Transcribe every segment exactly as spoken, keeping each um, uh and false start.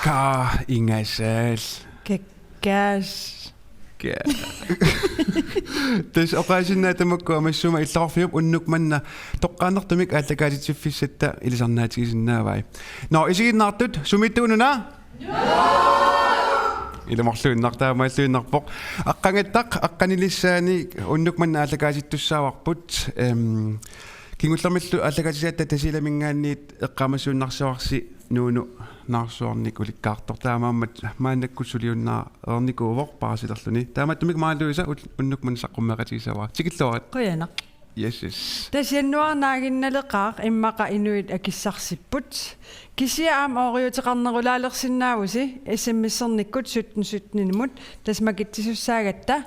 Ka ingasaal. Kakkaas. Ka. Tassa oqaasinnaavoq tamakku aamma assuma illoqarfiup unnuk manna toqqaannartumik aallakaatitsiffissatta ilisarnaatigisinnaavai. Nå, isiginnaartut, sumiittuununa? Ilumoorluinnartoq, taamaalluinnarpoq. Aqqagattaq, aqqanilissaani unnuk manna aallakaatittussaavarput. Em, kingullermillu aallakaatitatta Tasiilaminngaanniit eqqaamassuinnarsivarsi Nuunu Naarsuarnik ulikkaartoq. Taamaammat maannakkut suliunnaareernikuuvoq paasilerluni. Taamaattumik Maria Louise, ut-, unnuk manna saqqummeeqatigisavara. Tikilluarit. Qujanaq. Yes, yes. Tassa januarinaaginnaleqaaq immaqa inuit akissarsipput. Kisianni aamma ooriuteqarnerulaalersinnaavusi S M S-ernikkut sytten sytten-imut tassa makitsisussaagatta.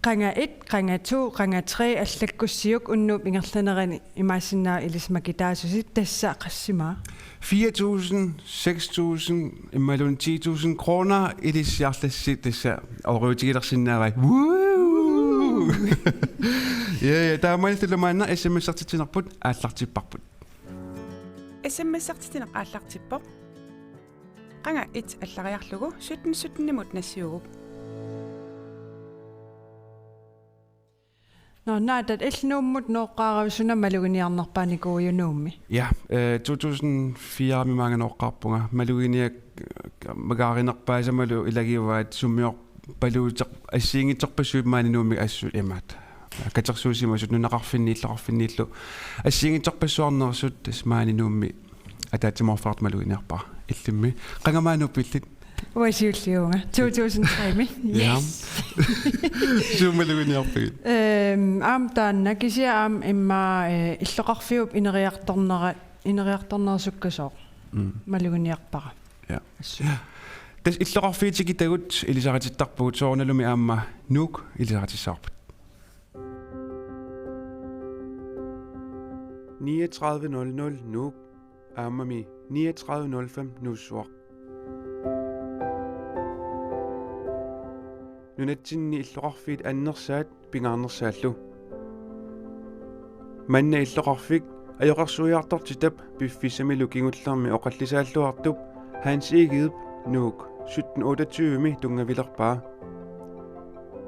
Qanga et, qanga to, qanga tre, allakkussiuk unnuup ingerlanerani imaassinnaavoq ilissi makitaasusi, tassa qassimaa? Fire tusind, seks tusind, imaluunniit ti tusind kroner ilissi arlassi tassa ooriutigilersinnaavai. Woo! Ja, ja, taamaalilluta maanna S M S-ertitsinerput aallartipparput. S M S-ertitsineq aallartippoq. Qanga et allariarlugu sytten sytten-imut nassiugup. Nå, Naataat, illit Nuummut nooqqaaravit, suna maluginiarnerpaanikuuiuk Nuummi? Ja, øh, to tusind fire-mi maanga nooqqaarpunga. Maluginiak-, øh, magaarinerpaasamalu ilagivaat sumiorpaluuteq assigiinngitsorpassuit maani Nuummi assut imaat. Katersuusimasut nunaqarfinni illoqarfinniillu assigiinngitsorpassuarnersut, tassa maani Nuummi ataatsimoorfeqartoq maluginiarpara. Illimmi. Qanga maani Nuummut illit? Uanga siulliuvunga. To tusind tre-mi. Ja. Yes. Suut maluginiarpigit? Øhm, aamma taanna kisianni aamma immaqa, øh, illoqarfiup ineriartornera-, ineriartornera sukkasooq. Mm. Maluginiarpara. Ja. Assut. Ja. Tassa illoqarfiit tikitagut ilisaritittarpugut, soorunalumi aamma Nuuk ilisaritissavarput. Niogtredive nul nul Nuuk, aammami niogtredive nul fem Nuussuaq. Nunatsinni illoqarfiit annersaat pingaarnersaallu. Manna illoqarfik ajoqersuiartortitap piffissamilu kingullermi oqallisaalluartup Hans Egedep Nuuk sytten otteogtyve-mi tunngavilerpaa.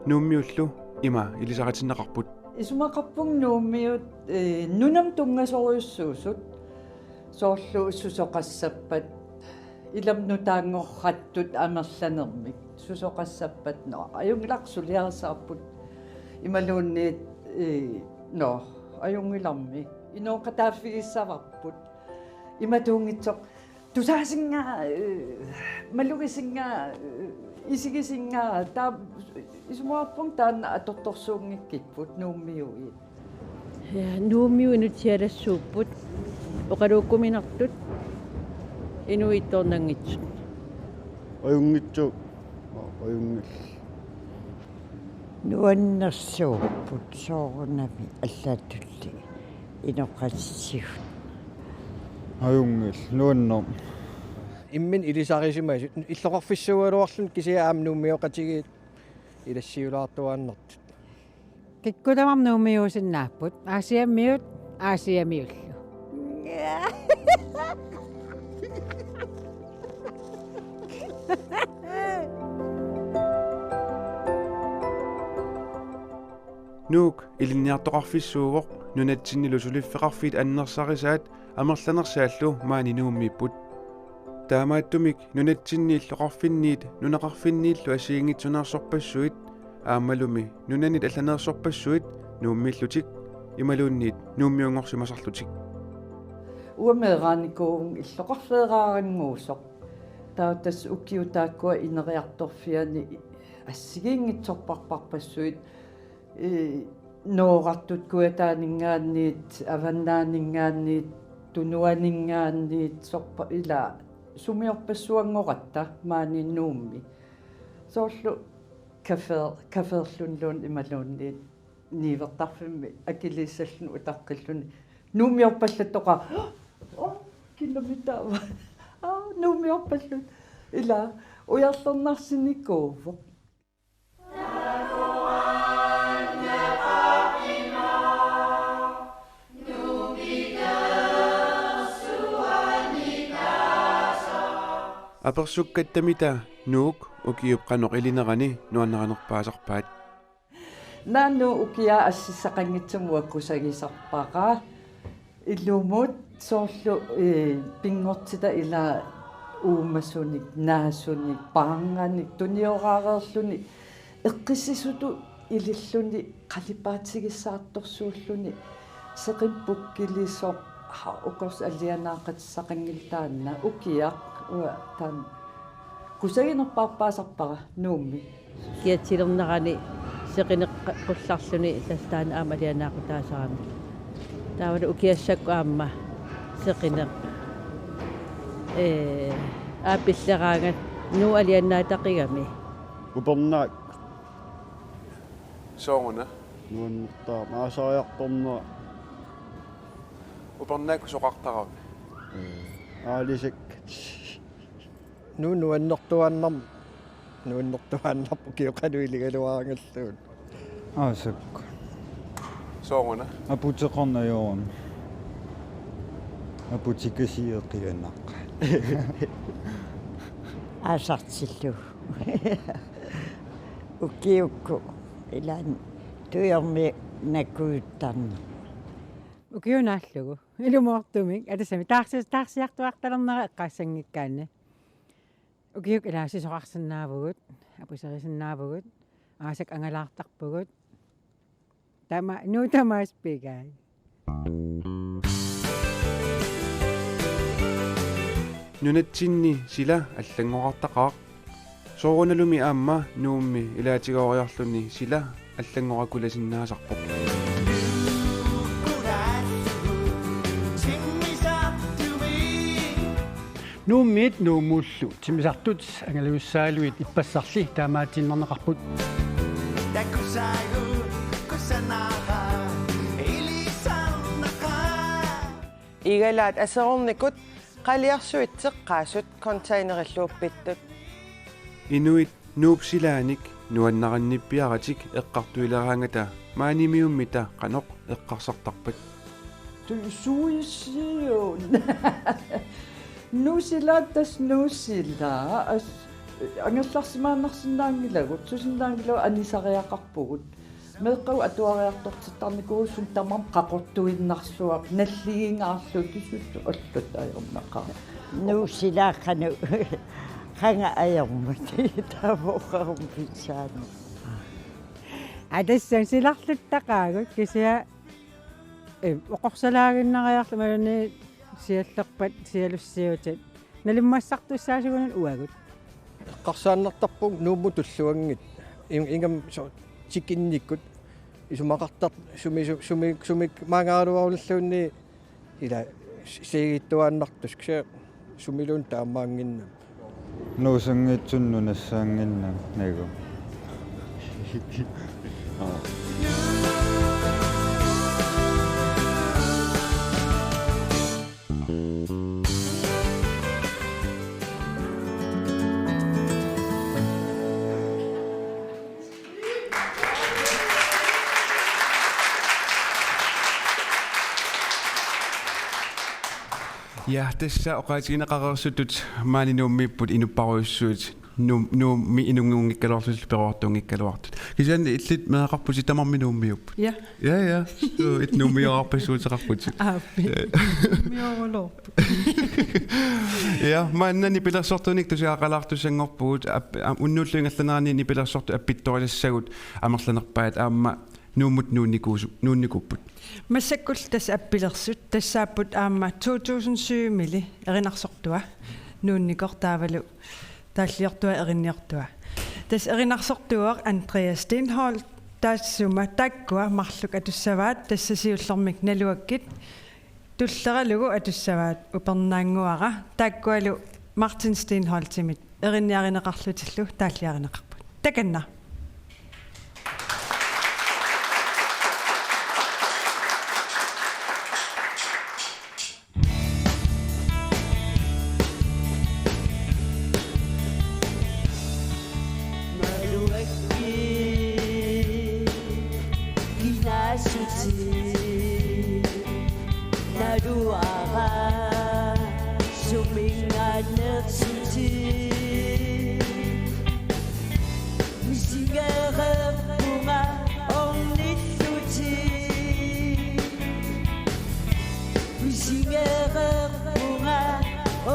Nuummiullu ima ilisaritinneqarput. Isumaqarpunga Nuummiut, øh, nunamut tunngasorujussuusut. Soorlu susoqassappat, ilami nutaanngorrattut amerlanermik. Susoqassappat, nå, ajunngilaq suliarisaapput. Imaluunniit, øh, nå, ajunngilarmi. Inooqataaffigissavarput. Imatuunngitsoq. Tusaasinga, øh, malugisinga, øh, isigisinga, taava isumaqarpunga taanna atortorsuunngikkipput Nuummiui. Ja, Nuummiut inutsialassuupput, oqaluukkuminartut, inuit ittoornanngitsut. Ajunngitsoq, ajunngilaq. Nuannersuupput soorunami allaatulli inoqatitsigut. Ajunngilaq, nuannerpoq. Imminut ilisarisimasut, illoqarfissuugaluarluni kisianni aamma Nuummioqatigiit ilassiulaartuaannartut. Kikkut tamarmik Nuummiuusinnaapput, Aasiammiut, Aasiammiullu. Nuuk ilinniartoqarfissuuvoq, nunatsinnilu suliffeqarfiit annersarisaat amerlanersaallu maani Nuummiipput. Taamaattumik nunatsinni illoqarfinniit nunaqarfinniillu assigiinngitsuneersorpassuit aammalumi nunanit allaneersorpassuit Nuummiillutik imaluunniit Nuummiunngorsimasarlutik. Uanga meeraanikuuvunga illoqarfeeraarannguusoq. Taava tassa ukiut taakkua ineriartorfianni assigiinngitsorparparpassuit, ee, Noorartut Kujataaninngaanniit, Avannaaninngaanniit, Tunuaninngaanniit, sorpa-, ila sumiorpassuanngoratta maani Nuummi. Soorlu café-, caféerluniluunniit imaluunniit niuertarfimmi akiliissalluni utaqqilluni Nuummiorpallattoqaaq. Oh, kinami taava. Aa, Nuummiorpallutik. Ila ujarlernarsinikuuvoq. Apersukkatta Mita Nuuk ukiup qanoq ilinerani nuannarinerpaasarpaat. Naanu ukiaq assissaqanngitsumik uanga kusagisarpara. Ilumut soorlu, ee, pinngortitaq ila uumasunik, naasunik, paarnganik, tunioraareerluni, eqqissisutut ililluni, qalipaatigissartorsuulluni, seqineq pukkilisoq, ha, ukorsat alianaaqatissaqanngillat taanna, ukiaq, uanga taanna kusaginerpaasarpara Nuummi. Kiatsilernerani seqineq qullarluni tassa taanna aamma alianaaqutaasarami. Taavalu ukiassakkut aamma seqineq, ee, aappilleraangat Nuuk alianaataqigami. Upernaaq. Sooruna? Nuannertaa, maasariartornera. Upernaaq soqartarami. Ee, aalisakkat. Nuuk nuannertuaannarmat, nuannertuaannarpoq ukioq qanoq iligaluaraangalluunniit. Aasakku. Sooruna? Aputeqarneq ajorami. Aputikasiit eqianaq. Aasartillugu. Ukiukkut ilaanni tujormi nakujuttarneq. Ukioq naallugu. Ilumoortumik. Atassami taarsi-, taarsiartuartalernera eqqaassanngikkaanni. Ukiukkut ilaa sisorarsinnaavugut, apuserisinnaavugut, aasakkut angalaartarpugut. Tama-, Nuuk tamaasa pigai. Nunatsinni sila allanngorartaqaaq. Soorunalumi aamma Nuummi ilaatigooriarluni sila allanngorakulasinnaasarpoq. Nuummiit Nuummullu timmisartut angalajussaallugit ippassarli taamaatiinnarneqarput. Igalaat aserornikut qaliarsuit teqqaasut containerillu uppittut. Inuit Nuup silaanik nuannarinniippiaratik eqqartuileraangata maanimiummita qanoq eqqarsartarpat? Tuisuisiun. Nuup silaat tassa Nuup silaa. As-, angerlarsimaannarsinnaanngilagut, susinnaanngilagut anisariaqarpugut. Meeqqagut atuariartortittarnikuusunik tamarmik qaqortuinnarsuaq nalligingaarlugu kisianni allat ajornaqaaq. Nuup silaa qanoq, qanga ajormat. Taavoqqarum pitsaani. Atassat silarluttaqaagut kisianni, ee, oqorsalaaginnariarlugu imaluunniit siallerpat sialussiutit. Nalimmassartussaasugunarpoq uagut. Eqqarsaannartarpunga Nuummut tulluanngitsoq. In-, ingammik so-, tikinnikkut. Isumaqartartoq sumi, su-, sumi, sumi maangaaraluarulluunniit ila s-, siigittuaannartussaq sumiluunniit taamaannginnama. Nuussanngitsunik nunassaannginnama nagu. Aa. Ja, tassa oqaatigineqareersutut maani Nuummiipput inupparujussuit Nuum-, Nuummi inunngunngikkaluarlutillu peroriartuunngikkaluartut. Kisianni illit meeraqarputit tamarmik Nuummiupput. Ja. Ja, ja. Suu, it Nuummiorarpassuuteqarputit. Aappi. Ja. Nuummiorulorput. Ja, maanna nipilersortunik tusagaqalaartussanngorpugut, ap-, am-, unnuullu ingerlanerani nipilersortut appittorisassagut amerlanerpaat aamma Nuummut nuunnikuusu-, nuunnikuupput. Massakkullu tassa appilersut, tassaapput aamma to tusind syv-mili erinarsortua nuunnikoq taavalu taalliortua erinniortua. Tassa erinarsortuuvoq Andreas Steenholdt, taassuma taakkua marluk atussavaat, tassa siullermik naluakkit tulleralugu atussavaat upernaannguara, taakkualu Martin Steenholdtimit erinniarineqarlutillu taalliarineqarput. Takanna. Misigereerpunga ornillutit. Misigereerpunga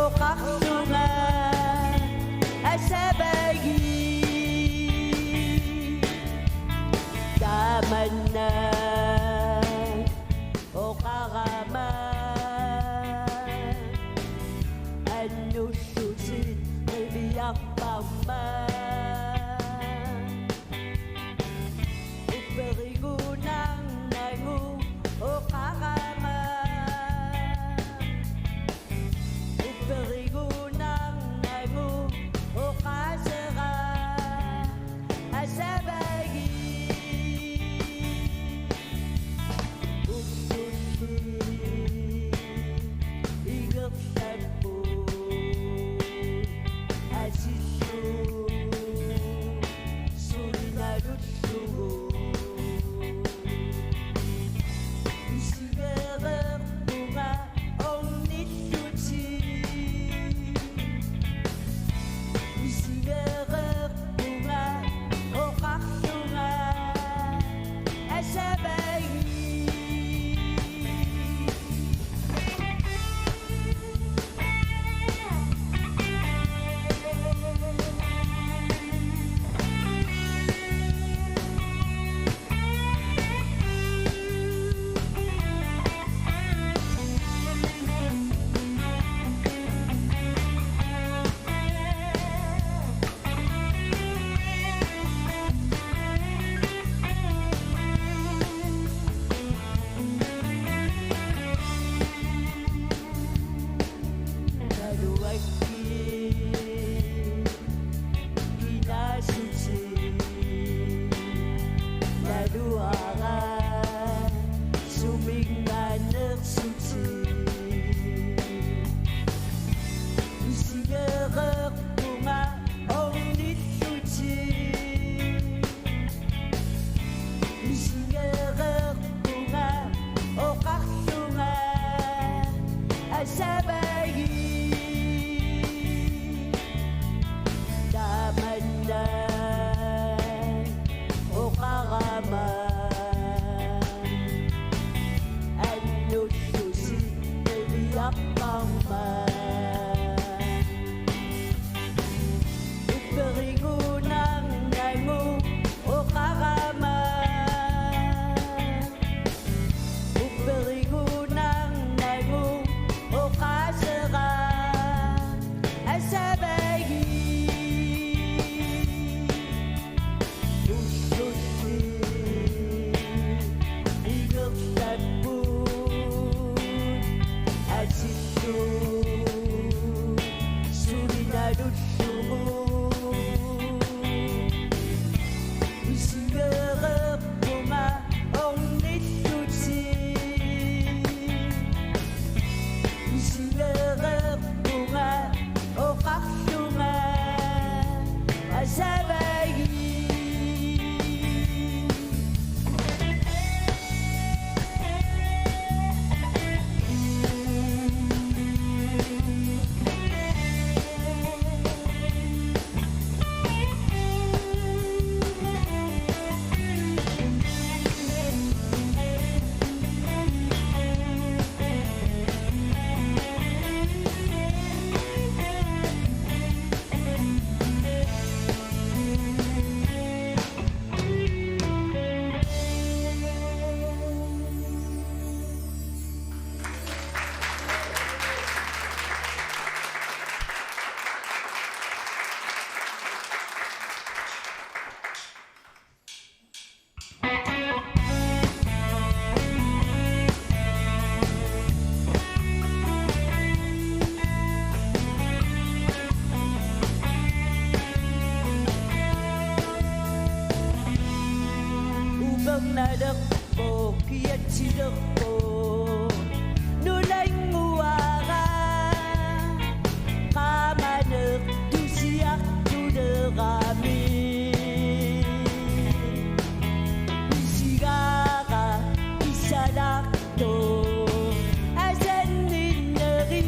oqarlunga asavagit. Tamanna oqarama annullutit qiviarparma. Upperigunarnagu oqarama. Upperigunarnagu oqaasera asavagit. Ullusi ingerlapput asillu sulinalullugu. Misigereerpunga ornillutit. Misigereerpunga oqarlunga asavagit. Misigereerpunga ornillutit. Misigereerpunga oqarlunga asavagit. Tamanna oqarama annullutit qiviarparma. Upperigunarnagu oqarama. Upperigunarnagu oqaasera asavagit. Ullusi ingerlapput asillu sulinalullugu. Misigereerpunga ornillutit. Misigereerpunga oqarlunga asavagit. Upernalerpoq kiatsilerpoq nunannguara qaamaneq tusiartulerami. Isigaara isalaq to asanninneri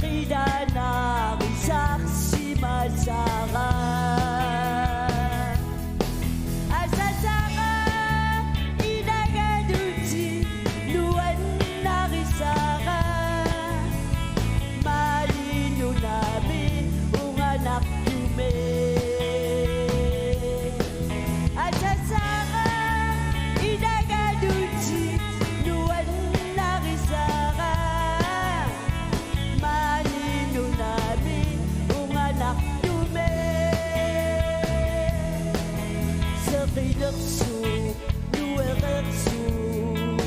qilanaarisarsimasara. Qilersuup nuereersuup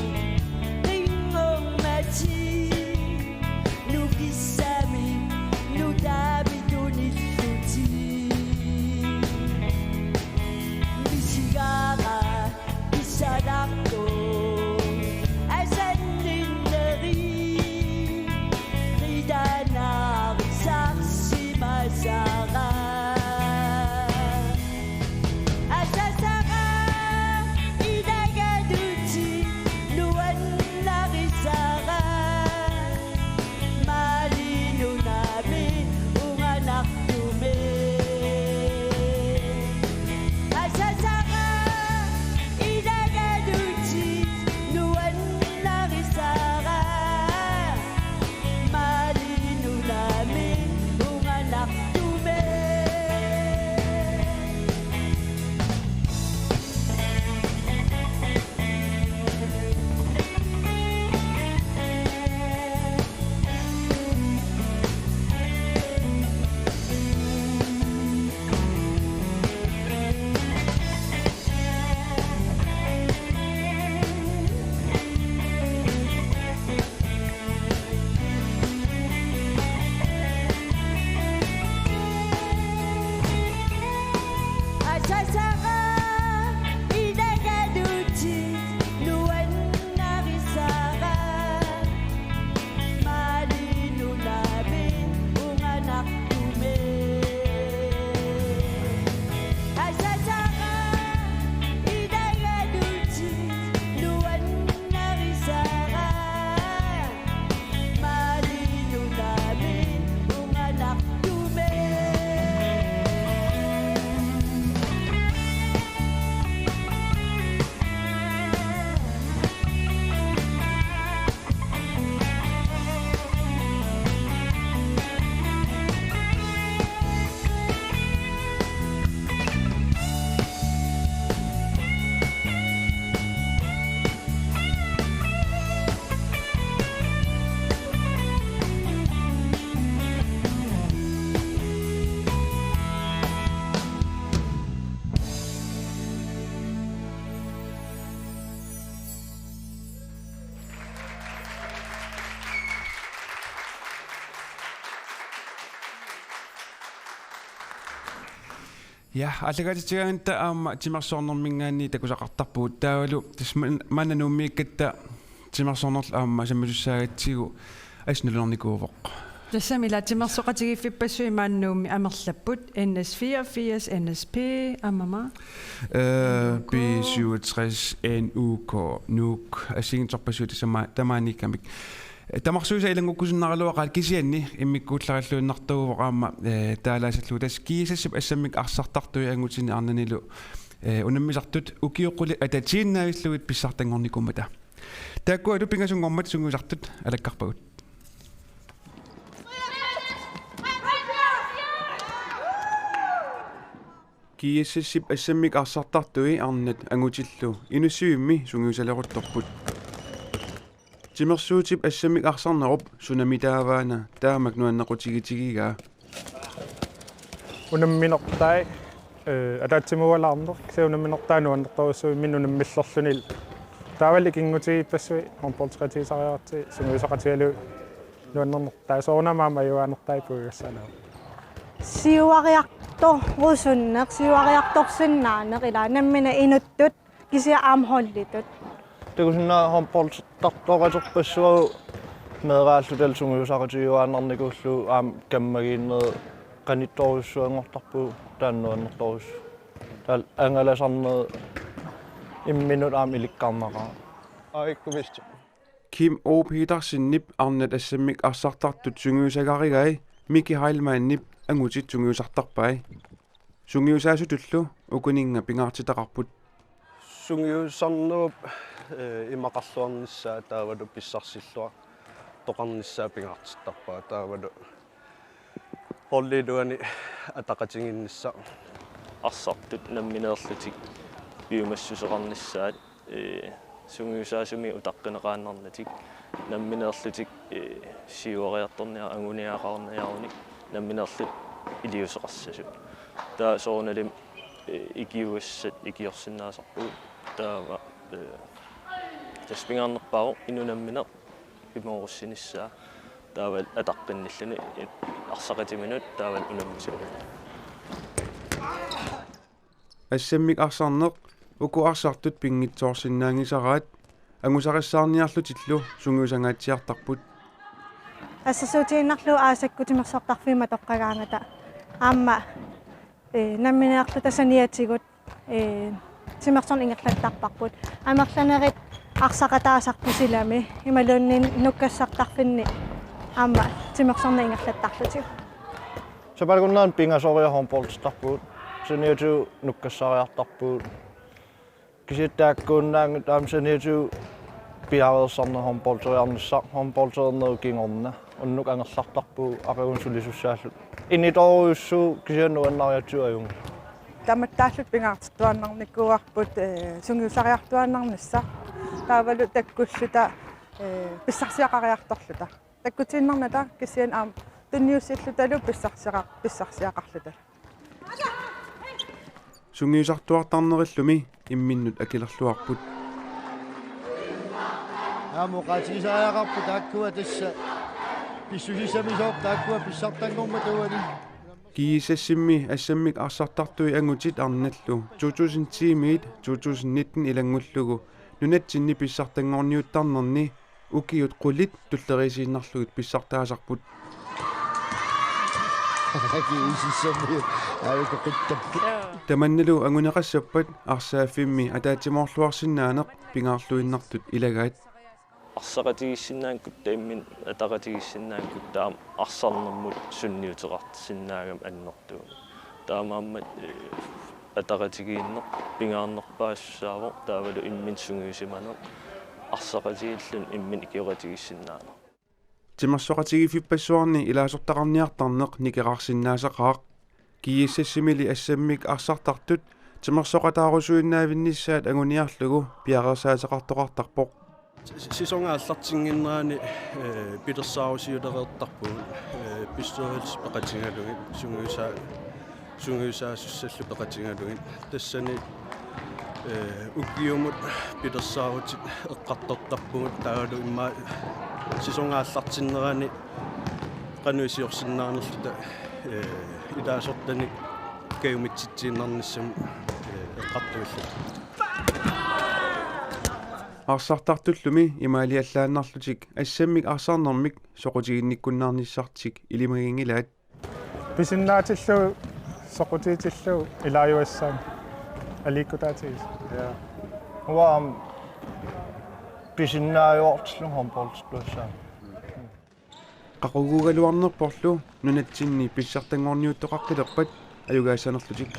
qinngormatik nukissamik nutaamik tunillutik. Misigaara pissanartoq asanninnerit qilaanarisarsimasara. Asasara ilagalutik nuannarisara. Maani nunami unganartumik. Asasara ilagalutik nuannarisara. Maani nunami unganartumik. Asasara ilagalutik nuannarisara. Maani nunami unganartumik. Asasara ilagalutik nuannarisara. Maani nunami unganartumik. Ja, aallakaatitsigaangatta aamma timersornerminngaanniit takusaqartarpugut, taavalu tassa man-, manna Nuummiikkatta timersornerlu aamma sammisussaagatsigu assut nalunarnikuuvoq. Tassami ila timersoqatigiiffippassuit maani Nuummi amerlapput, N S fireogfirs, N S P, aamma? Øh, N U K. B syvogtres, N U K, Nuuk, assigiinngitsorpassuit tassama-, tamaaniikkamik. Tamarsuisa ilanngukkusunnaraluaqaat, kisianni immikkuullarilluinnartuuvoq aamma, eh, taalaassallugu tassa G S S-ip assammik arsartartui angutini arnanilu, eh, unammisartut ukiut qulit atatiinnaavillugit pissartanngornikuummata. Taakkualu pingasunngormat sungiusartut alakkarpagut. G S S-ip assammik arsartartui arnat angutillu Inussivimmi sungiusaleruttorput. Timersuutip assammik arsarnerup sunami taavaana taamak nuannequtigitigigaa. Unamminertai, eh, ataatsimuualaarneq, kisianni unamminertai nuannertorujussuuvoq imminut unammillerluni. Taavalu ikinngutigiippassuit håndboldeqatigisariaqartut sungiusaqatigalugit nuannernertai, soorunami aamma ajugaannertai puigassaanera. Siuariartorusunneq, siuariartorsinnaaneq, ila nammineq inuttut kisianni aamma holditut. Takusinnaavat håndboldertoqaterpassuagut meeraallutalu sungiusaqatigiuaannarnikuullugu aamma kammagiinnerit qanittorujussuanngortarpugut, taanna nuannertorujussuuvoq. Taavalu angalasarnerit imminut aamma ilikkarnaqaaq. Aa, ikkumistu. Kim O. Petersenip arnat assammik arsartartut sungiusagarigai Miki Heilmannip angutit sungiusartarpai. Sungiusaasutullu ukuninnga pingaartitaqarput. Sungiusarnerup, eh, imaqarluarnissaa taavalu pissarsilluartoqarnissaa pingaartittarpaa, taavalu holdip iluani ataqatigiinnissaq. Arsartut nammineerlutik piumassuseqarnissaat, ee, sungiusaasumik utaqqineqaannarnatik, nammineerlutik, ee, siuariartorniar-, anguniagaqarniarunik, nammineerlutik iliuuseqassasut. Taava soorunalimi Ikiugassat ikiorsinnaasarpugut, taava, eh, tassa pingaarnerpaavoq inuk nammineq imoorussinissaa, taava ataqqinnilluni arsaqatiminut taava unammisunut. Assammik arsarneq uku arsartut pinngitsoorsinnaanngisaraat angusarissaarniarlutillu sungiusangaatsiartarput. Assersuutigiinnarlugu aasakkut timersortarfiit matoqqagaangata aamma, eh, nammineerluta saniatigut, eh, timersorneq ingerlattarparput. Amerlanerit arsaqataasarput silami imaluunniit nukkassartarfinni aamma timersorneq ingerlattarlutigu. Sapaatip akunnera pingasoriarluta håndboldertarpugut. Saniatigut nukkassariartarpugut. Kisianni taakkuinnaanngitsoq aamma saniatigut piareersarneq håndbolderiarnissaq, håndboldernerup kingorna. Unnuk angerlartarpugut aqaguani sulisussaalluta. Initoorujussuuvoq kisianni nuannarigatsigu ajunngilaq. Tamattaalluta pingaartittuaannarnikuuarput, eh, sungiusariartuaannarnissaq. Taavalu takkulluta, eh, pissarsiaqariartorluta. Takkutiinnarnata kisianni aamma tunniussillutalu pissarsiara-, pissarsiaqarluta. Sungiusartuartarnerillumi imminnut akilerluarput. Aamma oqaatigisariaqarpoq taakkua tassa pissusissamisoorput taakkua pissartanngormat uani. GSS-imi assammik arsartartui angutit arnallu to tusind ti-miit to tusind nitten ilanngullugu nunatsinni pissartanngorniuttarnerni ukiut qulit tulleriiaasiinnarlugit pissartaasarput. Akiisissammi aalukaqittarput. Tamannalu anguneqassappat arsaaffimmi ataatsimoorluarsinnaaneq pingaarluinnartut ilagaat. Arsaqatigiissinnaanngikkuttaaq imminut ataqatigiissinnaanngikkuttaaq aamma arsarnermut sunniuteqarsinnaagami annertuumik. Taamaammat, eh, ataqatigiinneq pingaarnerpaasussaavoq taavalu imminut sungiusimaneq arsaqatigiilluni imminut ikioqatigiissinnaaneq. Timersoqatigiiffippassuarni ilaasortaqarniartarneq nikerarsinnaasaqaaq. GSS-imili assammik arsartartut timersoqataarusuinnaavinnissaat anguniarlugu piareersaateqartoqartarpoq. Sæsonip aallartinnginnerani, eh, pilersaarusiulereertarpugut, eh, bestyrelse peqatigalugit, sungiusaa-, sungiusaasussallu peqatigalugit. Tassani, eh, ukiumut pilersaarutit eqqartortarpugut taavalu immaqa sæsonip aallartinnerani qanoq iliorsinnaanerluta, eh, ilaasortanik kajumitsitsiinnarnissamut, eh, eqqartuilluta. Arsartartullumi imaaliallaannarlutik assammik arsarnermik soqutiginnikkunnaarnissartik ilimaginngilaat. Pisinnaatillugu soqutigitillugu ilaajuassaanga aliikkutaatigisoq. Ja. Uanga pisinnaajuartillugu håndboldertuassaanga. Qaquguugaluarnerporlu nunatsinni pissartanngorniuttoqaqqilerpat ajugaassanerlutik.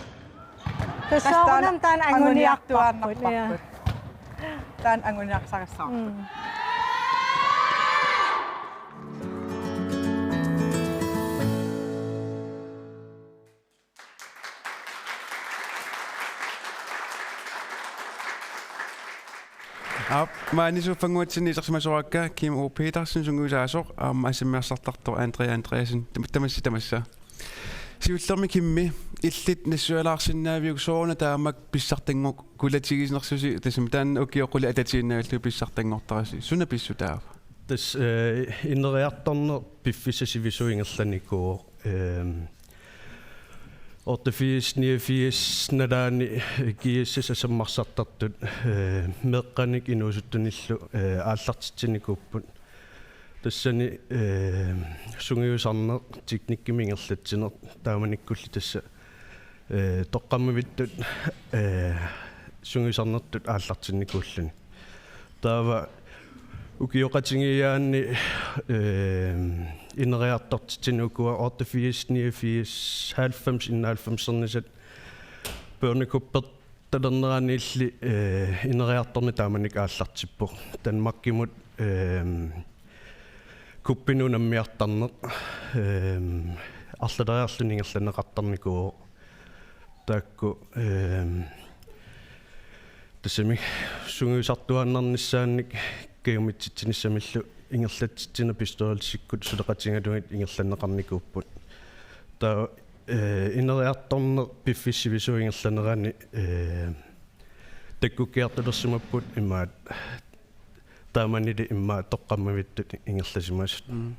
Tassa soorunami taanna anguniartuaannarparput. Ja. Taanna anguniarsarissavarput. Mm. Aap, maani sofaannguatsinni isersimasoraakka Kim O. Petersen sungiusaasoq, aamma assammik arsartartoq Andrea Andreasen. Tam-, tamassi, tamassa. Siullermik Kimmi, illit nassuialaarsinnaaviuk sooruna taamak pissartanngortulatiginersusi, tassami taanna ukiut qulit atatiinnarlugu pissartanngortarasi. Suna pissutaava? Tassa, eh, ineriartorneq piffissaq sivisuumik ingerlanikuuvoq. Ehm, otteogfirs, niogfirs nalaani GSS assammik arsartartut, eh, meeqqanik inuusuttunillu, eh, aallartitsinikuupput. Tassani, eh, sungiusarneq, teknikkimik ingerlatsineq, taamanikkulli tassa, eh, toqqammavittut, eh, sungiusarnertut aallartinnikuulluni. Taava ukioqatigiiaanni, eh, ineriartortitsineq ukua otteogfirs, niogfirs, halvfems, enoghalvfemsernisat børnekuppertalerneraniilli, eh, ineriartorneq taamanikkut aallartippoq. Danmarkimut, eh, kuppinut unammiartarneq, eh, arlaleriarluni ingerlanneqartarnikuuvoq. Taakku, eh, tassami sungiusartuaannarnissaannik kajumitsitsinissamillu ingerlatsitsineq bestyrelsikkut suleqatigalugit ingerlanneqarnikuupput. Taava eh, ineriartorneq piffissaq sivisuumik ingerlanerani, eh, takkukkiartulersimapput, imaattoq taamanili immaqa toqqammavittut ingerlasimasut. Mm.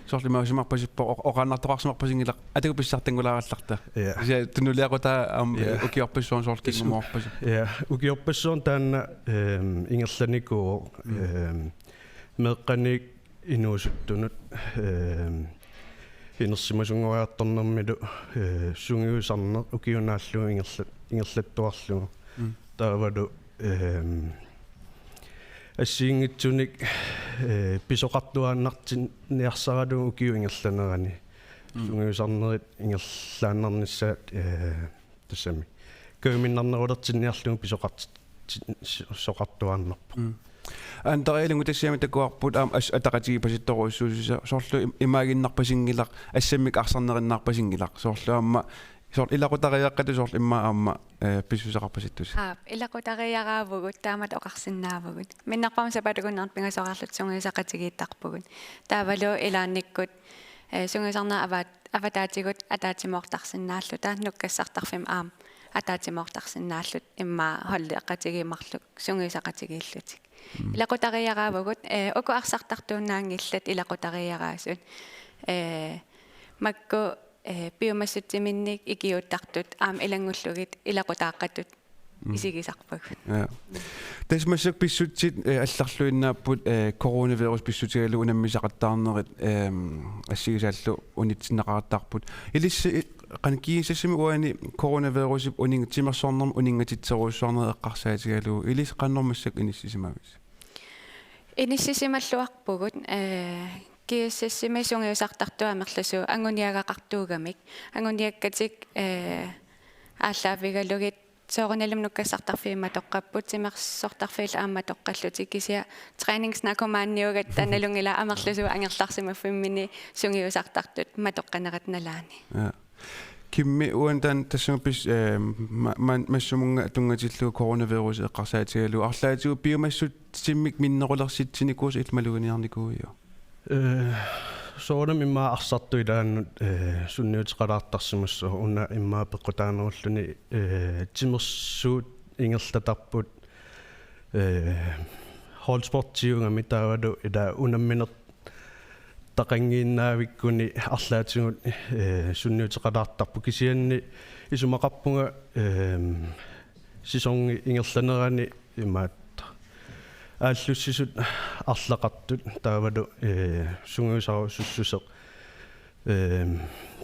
Soorlu imaasimarpasippoq oq-, oqaannartoqarsimarpasinngilaq, atagu pissartanngulaarallarta. Ja. Kisianni tunuliaqutaa aamma, ja, ukiorpassuarni soorlu, tas-, kingumorpasippoq. Ja, ukiorpassuarni taanna, ehm, ingerlanikuuvoq, mm, ehm, meeqqanik inuusuttunut, ehm, inersimasunngoriartornermilu, eh, sungiusarneq ukiunaallugu ingerla-, ingerlattuarlugu. Mm. Taavalu, ehm, assigiinngitsunik, eh, pisoqartuaannartinniarsaralugu ukiup ingerlanerani. Mm. Sungiusarnerit ingerlaannarnissaat, eh, tassami. Kajumannarnerulertinniarlugu pisoqart-, ti-, soqartuaannarpoq. Mm. Andrea, ilungersuussisumik takuarput aamma as-, ataqatigiit pasittorujussuussasoq, soorlu im-, imaaginnarpasinngilaq, assammik arsarnerinnaarpasinngilaq. Soorlu aamma, soorlu ilaqutariiaqqatut soorlu immaqa aamma, eh, pissuseqarpasittusi. Aap, ilaqutariiaraavugut, taamatut oqarsinnaavugut. Minnerpaamik sapaatip akunnera pingasoraarluta sungiusaqatigiittarpugut. Taavalu ilaannikkut, eh, sungiusarnerit avaat-, avataatigut ataatsimoortarsinnaalluta, nukkassartarfimmut aamma ataatsimoortarsinnaalluta, immaqa holdeqatigiit marluk sungiusaqatigiillutik. Mm. Ilaqutariiaraavugut, eh, uku arsartartuinnaanngillat ilaqutariiaraasut. Eh, makku, eh, piumassutsiminnik ikiuuttartut aamma ilanngullugit ilaqutaaqqatut, mm, isigisarpagut. Ja. Tassa massakkut pissutsit, eh, allarluinnaapput, eh, coronavirus pissutigalugu unammisaqattaarnerit, ehm, assigisaallu unitsinneqartarput. Ilissi i-, qanoq GSS-imi uani coronavirusip uning-, timersornermut uninngatitserujussuarnerit eqqarsaatigalugu, ilissi qanoq massakkut inissisimavisi? Inissisimalluarpugut, eh, GSS-imi sungiusartartut amerlasuut anguniagaqartuugamik. Anguniakkatik, eh, aallaavigalugit soorunalimi nukkassartarfiit matoqqapput, timersortarfiillu aamma matoqqallutik, kisianni træningsnarkomaaniugatta nalunngilara amerlasuut angerlarsimaffimmini sungiusartartut matoqqanerata nalaani. Ja. Kimmi, uani taanna tassunga pis-, eh, ma-, ma-, massumunnga tunngatillugu coronavirus eqqarsaatigalugu, arlaatigut piumassutsiminnik minnerulersitsinikuusoq illit maluginiarnikuuiuk? Eh, soorunami immaqa arsartut ilaannut, eh, sunniuteqalaartarsimassaaq, una immaqa peqqutaanerulluni, eh, timersuut ingerlatarput, eh, holdsportiugami, taavalu ila unamminertaqanngiinnaavikkuni arlaatigut, eh, sunniuteqalaartarput, kisianni isumaqarpunga, ehm, sæsoni ingerlanerani imaattoq aallussisut arlaqartut, taavalu, eh, sungiusarusussuseq, ehm,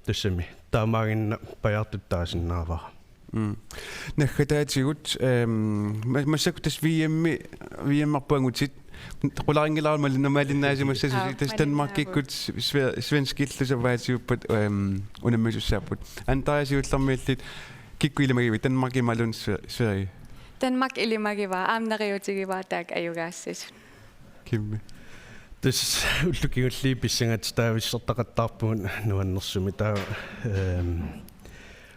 tassami taamaaginnaq pajaartutut taasinnaavara. Mm. Naggataatigut, ehm, ma-, massakkut tassa V M-i, V M-erput angutit, qularinngilara mali-, malinnaasimassasusi, aap, tassa malinnaavoq. Danmarkikkut sve-, svenskillu savaatiuppat, ehm, unammisussaapput. Andrea, siullermik illit kikkut ilimagivit, Danmark imaluunniit Sve-, Sverige? Danmark ilimagivara, aamma neriuutigivara taakku ajugaassasut. Kimmi? Tassa ullut kingulliit pissangatitaavissortaqattaarpugut nuannersumik, taava, ehm,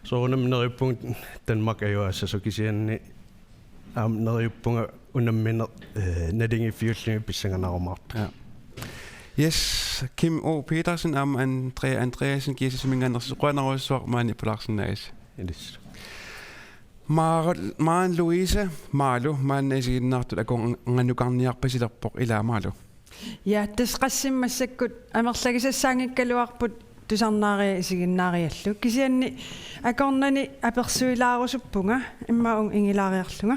soorunami neriuppunga Danmark ajugaassasoq, kisianni aamma neriuppunga unammineq, eh, naligiiffiullugit pissanganarumaartoq. Ja. Yes, Kim O. Petersen aamma Andrea Andreasen GSS-iminngaanneersoq, qujanarujussuaq maani pulaarsinnaagassi. Ilissi. Maren, Maren Louise Maalu, maanna isiginnaartut akornanganukarniarpasilerpoq, ilaa Maalu? Ja, tassa qassinik massakkut amerlagisassaanngikkaluarput tusarnaariat isiginnaariallu. Kisianni akornanni apersuilaarusuppunga, immaqa uunga ingilaariarlunga.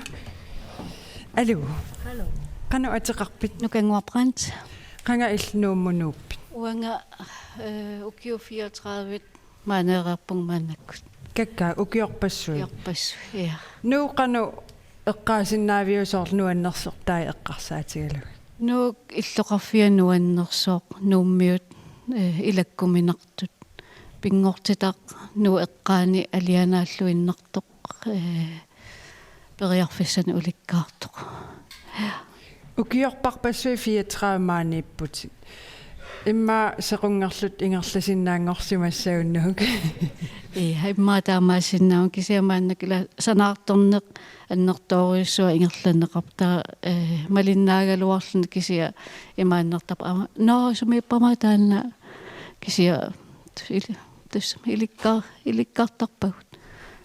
Aluu. Hallo. Qanoq ateqarpit? Nukannguaq Brandt. Qanga illit Nuummut nuuppit? Uanga, eh, ukiut fireogtredive maaniireerpunga maannakkut. Kakkaak, ukiorpassuit? Ukiorpassuit, ja. Nuuk qanoq eqqaasinnaaviuk, soorlu nuannersortai eqqarsaatigalugit? Nuuk illoqarfia nuannersoq, Nuummiut, eh, ilakkuminartut. Pinngortitaq Nuuk eqqaani alianaalluinnartoq, eh, periarfissanik ulikkaartoq. Ukiorparpassuit fireogtredive maaniipputit. Immaqa sequnngerlutit ingerlasinnaanngorsimassaguit Nuuk. Ii, immaqa taamaassinnaavoq, kisianni maannakkut ila sanaartorneq annertoorujussuaq ingerlanneqarpoq. Taava, eh, malinnaagaluarluni kisianni imaannertarpoq aamma: Nå, sumiippoq aamma taanna, kisianni ili-, Tassami ilikkar-, ilikkartarpagut.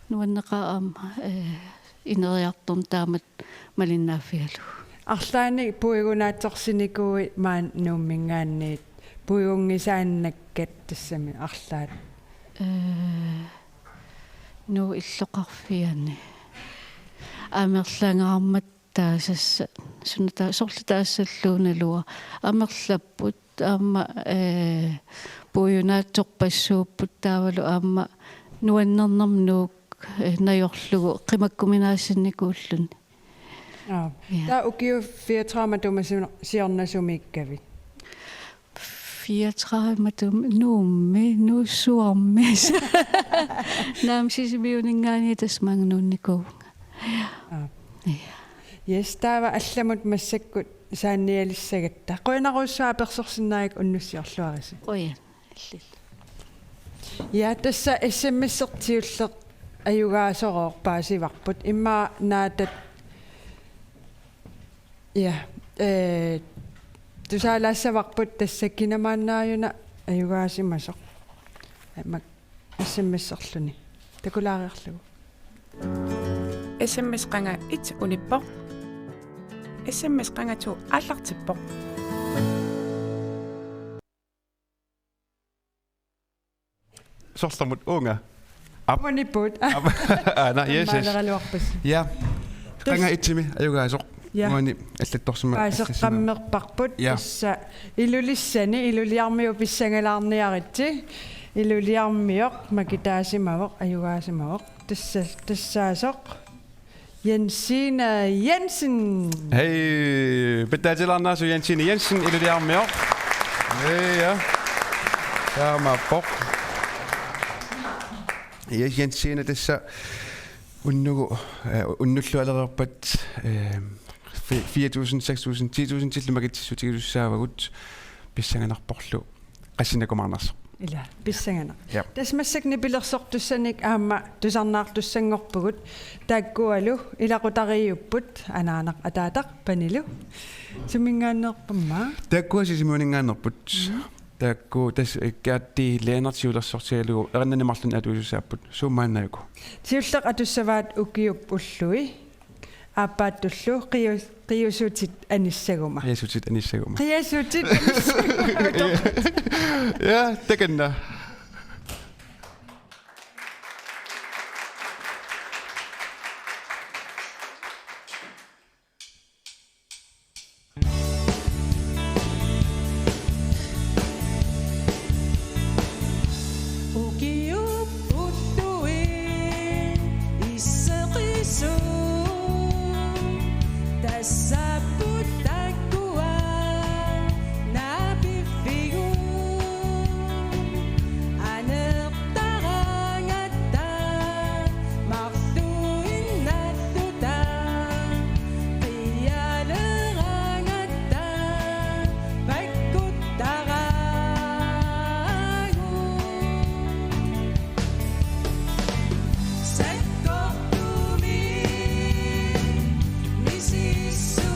Nuanneqaaq aamma, eh, ineriartorneq taamatut malinnaaffigalugu. Arlaannik puigunaatsorsinikuuit maani Nuumminngaanniit puigunngisaannakkat tassami arlaat? Eh, Nuup illoqarfiani. Amerlangaarmat taasassa-, suna ta-, sorleq taassalluunnaluaq. Amerlapput aamma, eh, puigunaatsorpassuupput taavalu aamma nuannernermik Nuuk, eh, najorlugu qimakkuminaasinnikuulluni. Aa. Ja. Taava ukiut fireogtredive matuma sior-, siornasumiikkavit? Fireogtredive matuma Nuummi, Nuussuarmi. Naamik, Sisimiuninngaanniit tassa maanga nuunnikuuvunga. Aa. Ja. Yes, taava allamut massakkut saannialissagatta. Qujanarujussuaq apersorsinnaagakku, unnussiorluarisi. Qujan. Illillu. Ja, tassa S M S-ertiulleq ajugaasorooq paasivarput. Immaqa Naatat, ja, eh, tusaalaassavarput tassa kinamaannaajuna ajugaasimasoq. Aamma S M S-erluni. Takulaariarlugu. S M S qanga et unippoq. S M S qanga to aallartippoq. Sorlermut uunga. Aap. Uanipuut. Aap. Aana, yes, yes. Taamaaligaluarpasi. Ja. Tassa. Qanga etimi ajugaasoq. Ja. Uani allattorsimagatta. Paaseqqammerparput. Ja. Tassa Ilulissani, Iluliarmiut pissangalaarniaritsi. Iluliarmioq makitaasimavoq, ajugaasimavoq. Tassa, tassaasoq. Jensine Jensen. Hej, peqataatilaarnersut Jensine Jensen, Iluliarmioq. Hej, ja. Taamaappoq. Ja, Jensine tassa unnugu, eh, unnullualereerpat, eh, fi-, fire tusind, seks tusind, ti tusindillu makitsissutigisussaavagut pissanganarporlu. Qassinnakumaarnersoq. Ila, pissanganaq. Ja. Tassa massakkut nipilersortussanik aamma tusarnaartussanngorpugut, taakkualu ilaqutariiupput anaanaq ataataq Panilu. Suminngaanneerpummi? Taakkua Sisimiuninngaanneerput. Mhm. Taakku tassa Gerti Lennert siulersortigalugu erinnanni marlunni atuisussaapput. Suut maannakkut. Siulleq atussavaat ukiup ullui. Aappaattullu qiu-, qiusutit anissaguma. Qiusutit anissaguma. Qiusutit anissaguma. Ja, takanna. Ukiup ullui isseqisut tassaapput taakkua naapiffigut aneertaraangatta marluinnarluta qialeraangatta pakkuttaraangut. Sakkortumi misissu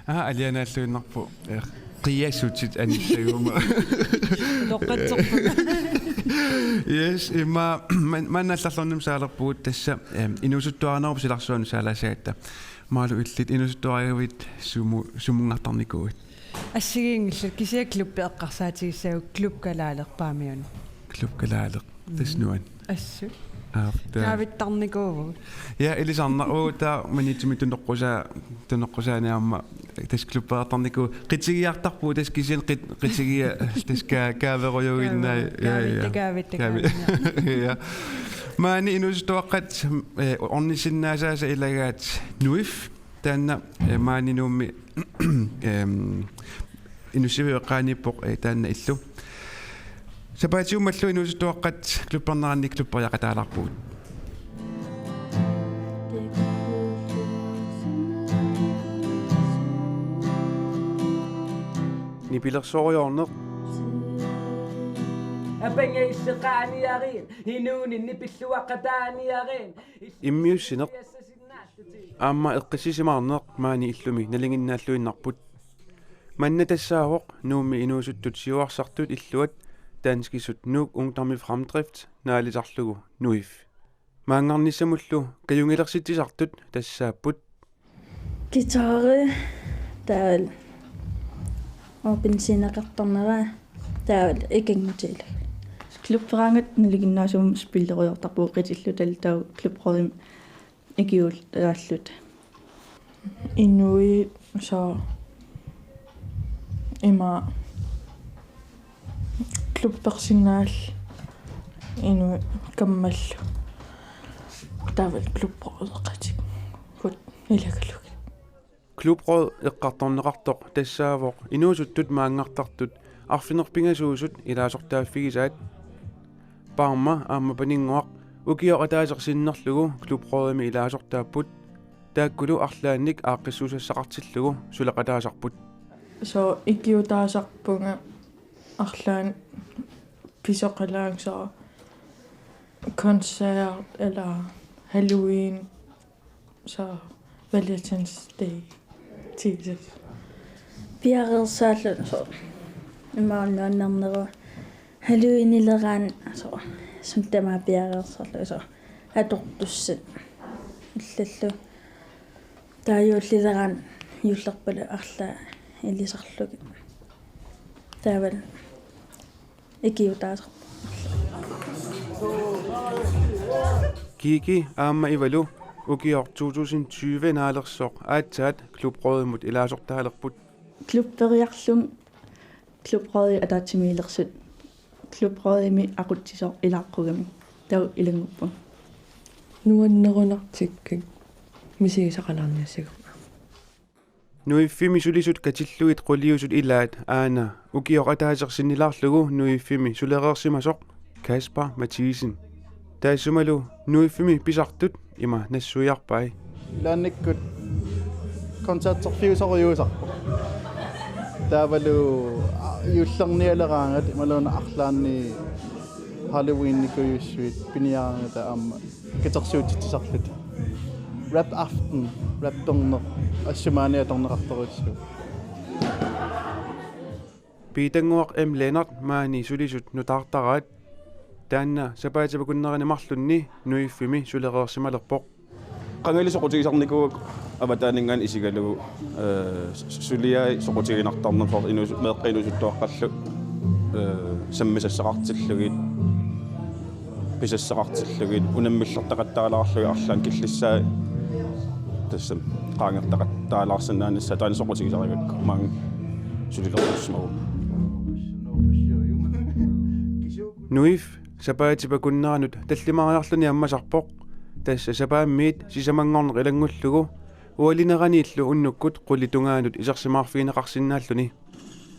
Aa, alianaalluinnarpoq. Eh, qiasutit anillaguma. Toqqatserpunga. Yes, imma man-, manna allarlornum saalerpugut tassa, em, inuusuttuaraanerup silarsuanut saalaassagatta. Malu, illit inuusuttuaraaguit sumu-, sumunngartarnikuuit? Assigiinngillat, kisianni klubbi eqqarsaatigissagukku Klub Kalaaleq Paamiunut. Klub Kalaaleq. Tassa nuann. Assut. Aap, taava. Kaavittarnikuuvugut. Ja, ilisarnaq, uu, taava Maniitsumi tunoqqusaa-, tunoqqusaani aamma tassa klubbeqartarnikuuvugut. Qitigiartarpugut tassa kisianni qit-, qitigia-, tassa kaa-, kaaverujuinnaa. Kaaveru-, ja, ja. Kaavitta, kaavitta, kaavi-, kaavitta. Ja. Maani inuusuttuaqqat, eh, ornissinnaasaasa ilagaat NUIF. Taanna, eh, maani Nuummi, em, Inussivik eqqaaniippoq, eh, taanna illu. Sapaatiummallu inuusuttuaqqat klubbernerannik klubberiaqataalaarpugut. Nipilersorujoorneq. Apangaisseqaaniariin, inuuninni pilluaqataaniariin. Immiussineq. Aamma eqqissisimaarneq maani illumi nalinginnaalluinnarput. Manna tassaavoq Nuummi inuusuttut siuarsartut illuat danskisut Nuuk Ungdom i Fremdrift naalisarlugu NUIF. Maanngarnissamullu kajunngilersitsisartut tassaapput: Guitari, taavalu benzin eqqartornera, taavalu ikanngutigalugu. Klubberaangatta nalinginnaasumik spillerujoortarpugut qitillutalu, taava klubberimik ikiuutaalluta. Inuit, så, ima klubbersinnaallutik inuit kammallu. Taavalu klubbereqatigut ilagalugit. Klubbeq eqqartorneqartoq tassaavoq inuusuttut maanngartartut arfineq-pingasuusut ilaasortaaffigisaat. Parma aamma Paninnguaq ukioq ataaseq sinnerlugu klubbeqimi ilaasortaapput. Taakkulu arlaannik aaqqissuussassaqartillugu suleqataasarput. Så ikiuutaasarpunga arlaannik pisoqalaarlugu, så koncert eller Halloween, så Valentine's Day, Jesus. Piareersaalluta, så imaannuannerneru Halloweenileraa, så suut tamaat piareersarlugit, så atortussat illallu. Taava juullileraanni juullerpaluk arlaat ilisarlugit. Taavalu ikiuutaasarput. Kiki aamma Ivalu ukioq to tusind tyve naalersoq aatsaat klubberimut ilaasortaalerput. Klubberiarlunga klubberit ataatsimiilersut klubberimi aqutsisoq ilaaqqugamik taava ilannguppunga. Nuannerunartikkakku misigisaqalaarniassagakku. NUIF-imi sulisut katillugit quliusut ilaat aana ukioq ataaseq sinnilaarlugu NUIF-imi sulereersimasoq Kasper Mathiesen. Taassumalu NUIF-imi pisartut ima nassuiarpai. Ilaannikkut koncerterfiusorujuusarpoq. Taavalu, a, juullernialeraangat imaluunniit arlaanni Halloweenikujussuit piniaraangata aamma katersuutitsisarluta. Rap aften, rapperneq, assut maani atorneqartorujussuuvoq. Piitannguaq M. Lennert maani sulisut nutaartaraat. Taanna sapaatip akunnerani marlunni NUIF-imi sulereersimalerpoq. Qangali soqutigisarnikuuakka avataaninngaanniit isigalugu, eh, s-, suliai soqutiginartarneq soorlu inuusu-, meeqqat inuusuttuaqqallu, eh, sammisassaqartillugit, pisassaqartillugit, unammillertaqattaalaarlugit arlaannik killissaat tassami qaangertaqattaalaassinnaanissaat taanna soqutigisarigakku maanga sulilersussimavugut. NUIF sapaatip akunneranut tallimariarluni ammasarpoq, tassa sapaammiit sisamanngorneq ilanngullugu ualineraniillu unnukkut qulit tungaanut isersimaarfigineqarsinnaalluni.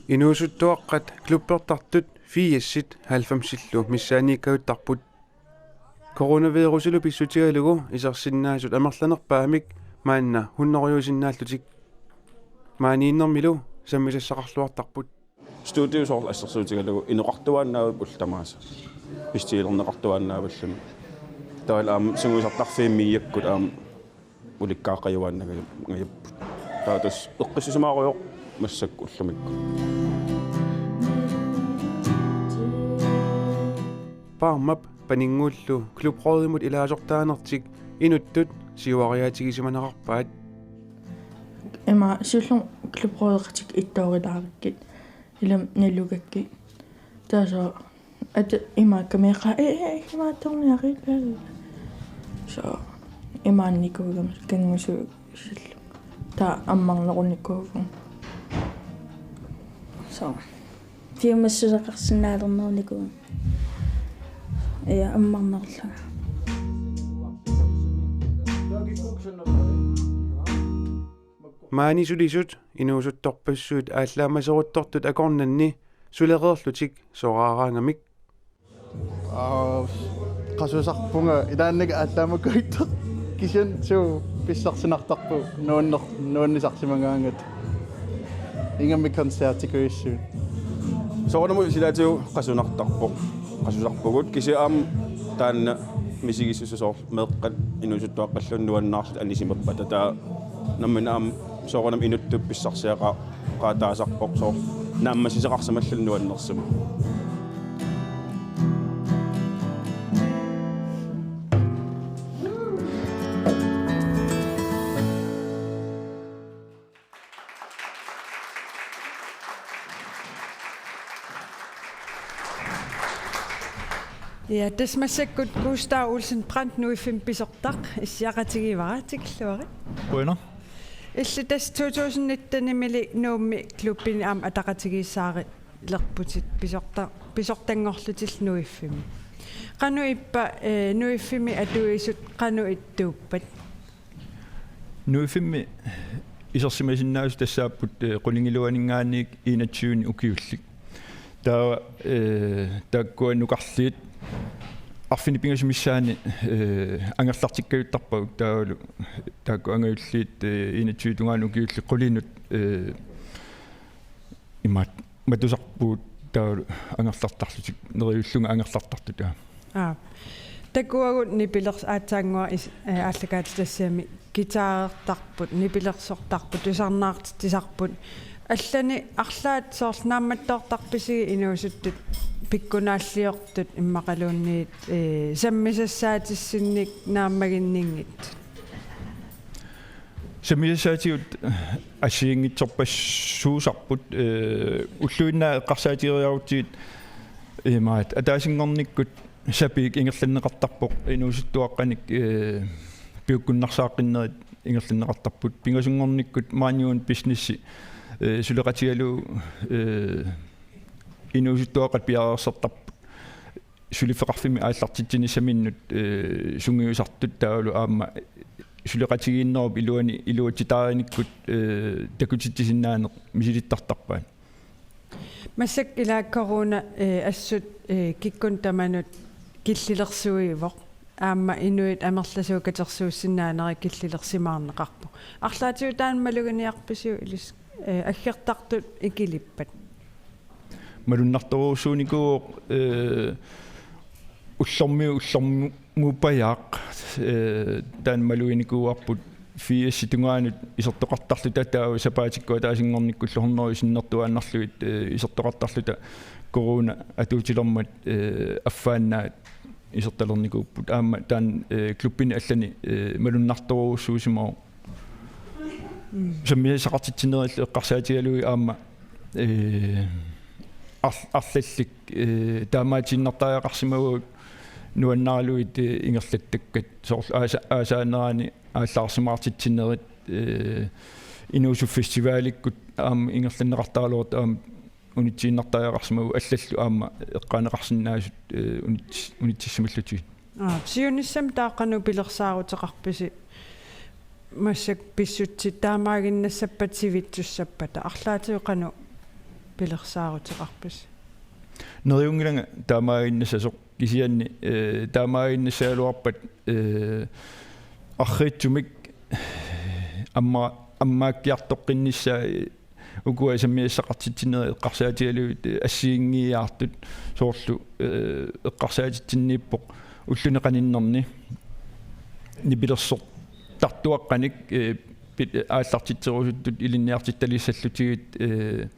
Inuusuttuaqqat klubbertartut firsit halvfemsillu missaanniikkajuttarput. Coronavirusilu pissutigalugu isersinnaasut amerlanerpaamik maanna hunnorujuusinnaallutik. Maaniinnermilu sammisassaqarluartarput. Studio soorlu assersuutigalugu inoqartuaannaavugut ullut tamaasa. Pissutigilerneqartuaannaavalluni. Taavalu aamma sungiusartarfiit Miakkut aamma ulikkaaqqajuaannangajapput. Taava tassa eqqissisimaarujoq massakkut ullumikkut. Parmap Paninnguullu klubrådimut ilaasortaanertik inuttut siuariaatigisimaneqarpaat. Ima siullermik klubrådeqatikka ittoorilaarikkit, ilami nalugakkit. Taava soorlu ata imaakkameeqaa, ee, ee, imaattorniarit. Soorlu imaannikuugama kanngusuusillu. Taava ammarnerunikuugama. Soorlu piumassuseqarsinnaalernerunikuugama. Ja, ammarnerlunga. Maani sulisut inuusuttorpassuit aallaammaseruttortut akornanni sulereerlutik soraaraangamik. Aa, qasusarpunga ilaannik aallaammakuittoq, kisianni suu pissarsinartarpugut nuanner-, nuannisarsimagaangat. Ingammik koncertikujussuit. Soorunami silaatigut qasunartarpoq. Qasusarpugut kisianni aamma taanna misigissuseq soorlu meeqqat inuusuttuaqqalluunniit nuannaarlutik anisimappata, taava nammineq aamma soorunami inuttut pissarsiaqaa-, qaataasarpoq soorlu naammassisoqarsimalluni nuannersumik. Ja, tassa massakkut Gustav Olsen Brandt Nuiffimmi pisortaq issiaqatigivara, tikilluarit. Qujanaq. Illit tassa to tusind nitten-imili Nuummi klubbini aamma ataqatigiissaarilerputit pisorta-, pisortanngorlutillu Nuiffimmi. Qanoq ippa, eh, Nuiffimmi atuisut qanoq ittuuppat? Nuiffimmi isersimasinnaasut tassaapput, eh, qulingiluaninngaanniit enogtyve ukiullit. Taava, eh, taakkua nukarliit arfineq-pingasut missaanni, eh, angerlartikkajuttarpagut, taavalu taakku angajulliit, eh, enogtyve tungaanut ukiullit qulinut, eh, imaat matusarpugut taavalu angerlartarlutik, neriullunga angerlartartut, aa. Aa. Takuagut nipilers-, aatsaannguaq is-, eh, aallakaatitassiami guitarertarput, nipilersortarput, tusarnaartitsisarput. Allani arlaat soorlu naammattoortarpisigit inuusuttut pikkunaalliortut immaqaluunniit, eh, sammisassaatissinnik naammaginninngitsut? Sammisassaativut assigiinngitsorpassuusarput, eh, ulluinnarni eqqarsaatigeriarutsigit imaat ataasinngornikkut sapiik ingerlanneqartarpoq, inuusuttuaqqanik, eh, piukkunnarsaaqqinnerit ingerlanneqartarput. Pingasunngornikkut maaniunneq businessi, eh, suleqatigalugu, eh, inuusuttuaqqat piareersartarput suliffeqarfimmi aallartitsinissaminnut, eh, sungiusartut taavalu aamma suleqatigiinnerup iluani iluatsitaarinikkut, eh, takutitsisinnaaneq misilittartarpaat. Massakkut ila corona, eh, assut, eh, kikkunnut tamanut killilersuivoq. Aamma inuit amerlasuut katersuussinnaanerat killilersimaarneqarpoq. Arlaatigut taanna maluginiarpisiuk ilis-, eh, aggertartut ikilippat? Malunnartorujussuunikuuvoq, eh, ullormiit ullormuuppajaaq, eh, taanna maluginikuuarput firsit tungaanut isertoqartarluta, taava sapaatikkut ataasinngornikkullu hundrede sinnertuaannarlugit, eh, isertoqartarluta corona atuutilermat, eh, affaannaat isertalernikuupput. Aamma taanna, eh, klubbini allani, eh, malunnartorujussuusimavoq. Mm. Sammisassaqartitsinerillu eqqarsaatigalugit aamma, eh, ar-, arlallit, eh, taamaatiinnartariaqarsimavugut nuannaralugit, eh, ingerlattakkat. Soorlu aasa-, aasaanerani aallaarsimaartitsinerit, eh, Inuusup Festivalikkut aamma ingerlanneqartaraluartoq aamma unitsiinnartariaqarsimavugut, allallu aamma eqqaaneqarsinnaasut, eh, units-, unitsissimallugit. Aa, siunissami taava qanoq pilersaaruteqarpisi? Massakkut pissutsit taamaaginnassappata, sivitsussappata, arlaatigut qanoq pilersaaruteqarpisi? Neriunngilanga taamaaginnassasoq, kisianni, eh, taamaaginnassagaluarpat, eh, arriitsumik amma-, ammaakkiartoqqinnissaa, ukua sammisassaqartitsinerit eqqarsaatigalugit, eh, assigiinngiiaartut, soorlu, eh, eqqarsaatitsinniippoq ulluni qaninnerni nipilersortartuaqqanik, eh, pit-, aallartitserusuttut ilinniartitalissallutigit, eh,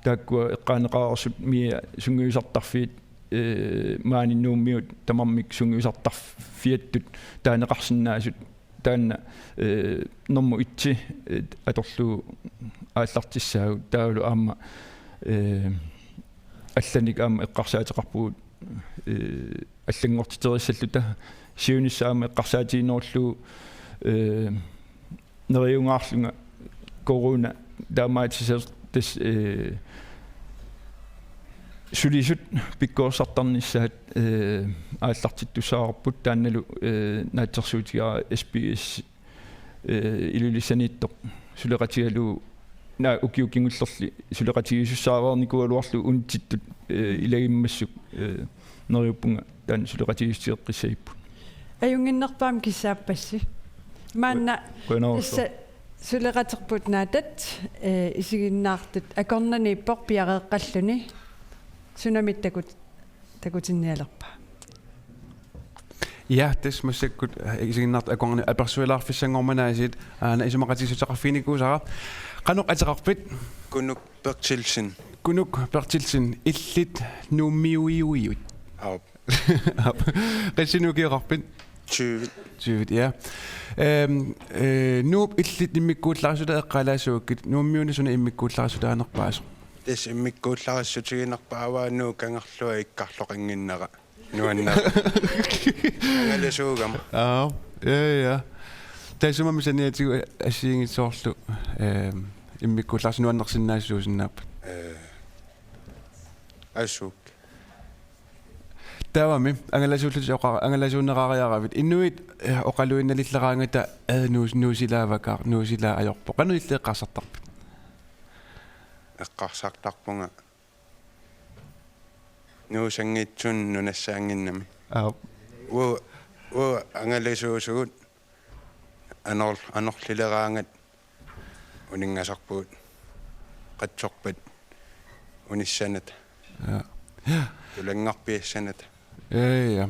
taakkua eqqaaneqareersut MIA sungiusartarfiit, eh, maani Nuummiut tamarmik sungiusartarfiattut taaneqarsinnaasut taanna, eh, normu et, eh, atorlugu aallartissaagut taavalu aamma, eh, allanik aamma eqqarsaateqarpugut, eh, allanngortitereersalluta siunissaq aamma eqqarsaatiginerullugu, eh, neriungaarlunga corona taamaattussaq tassa, eh, sulisut pikkorissartarnissaat, eh, aallartittussaavarput taannalu, eh, naatsorsuutigaara S B S, eh, Ilulissaniittoq suleqatigalugu naa ukiut kingullerni suleqatigiisussaareernikuugaluarlugu unitsittut, eh, ilagimmassuk, eh, neriuppunga taanna suleqatigiissutigeqqissagipput. Ajunnginnerpaamik kissaappassi. Maanna Qujanarsuaq. Tassa suleqaterput Naataat, eh, isiginnaartut akornanniippoq piareeqqalluni. Sunami takut-, takutinnialerpa? Ja, tassa massakkut, eh, isiginnaartut akornanni apersuilaarfissanngormat aasiit, aana isumaqatigiissuteqarfiginikuusara. Qanoq ateqarpit? Kunuk Berthelsen. Kunuk Berthelsen, illit Nuummiuiuit. Aap. Aap. Qassinut ukioqarpit? Tyve. Tyve, ja. Ehm, eh, Nuup illit immikkuullarissutaat eqqaalaassuukkit, Nuummiuni suna immikkuullarissutaanerpaasoq? Tassa immikkuullarissutiginerpaavaa Nuuk Kangerlua ikkarloqannginnera. Nuanneq. Angalasuugama. Aa, ja, ja. Taassuma saniatigut assigiinngitsoorlu, ehm, immikkuullarissut nuannersinnaasuusinnaapput. Eh, assut. Taavami, angalasuullutit oqa-, angalasuunneqariaravit. Inuit, eh, oqaluinnalilleraangata, eh, nuus-, nuusilaavakka, nuusilaa ajorpoq. Qanoq illit eqqarsartarpit? Eqqarsartarpunga nuusanngitsunik nunassaannginnami. Aap. Uagut, uagut angalasuusugut anor-, anorlileraangat uninngasarpugut. Qatsorpat unissanata. Ja. Tulanngorpiassanata. Ja, ja.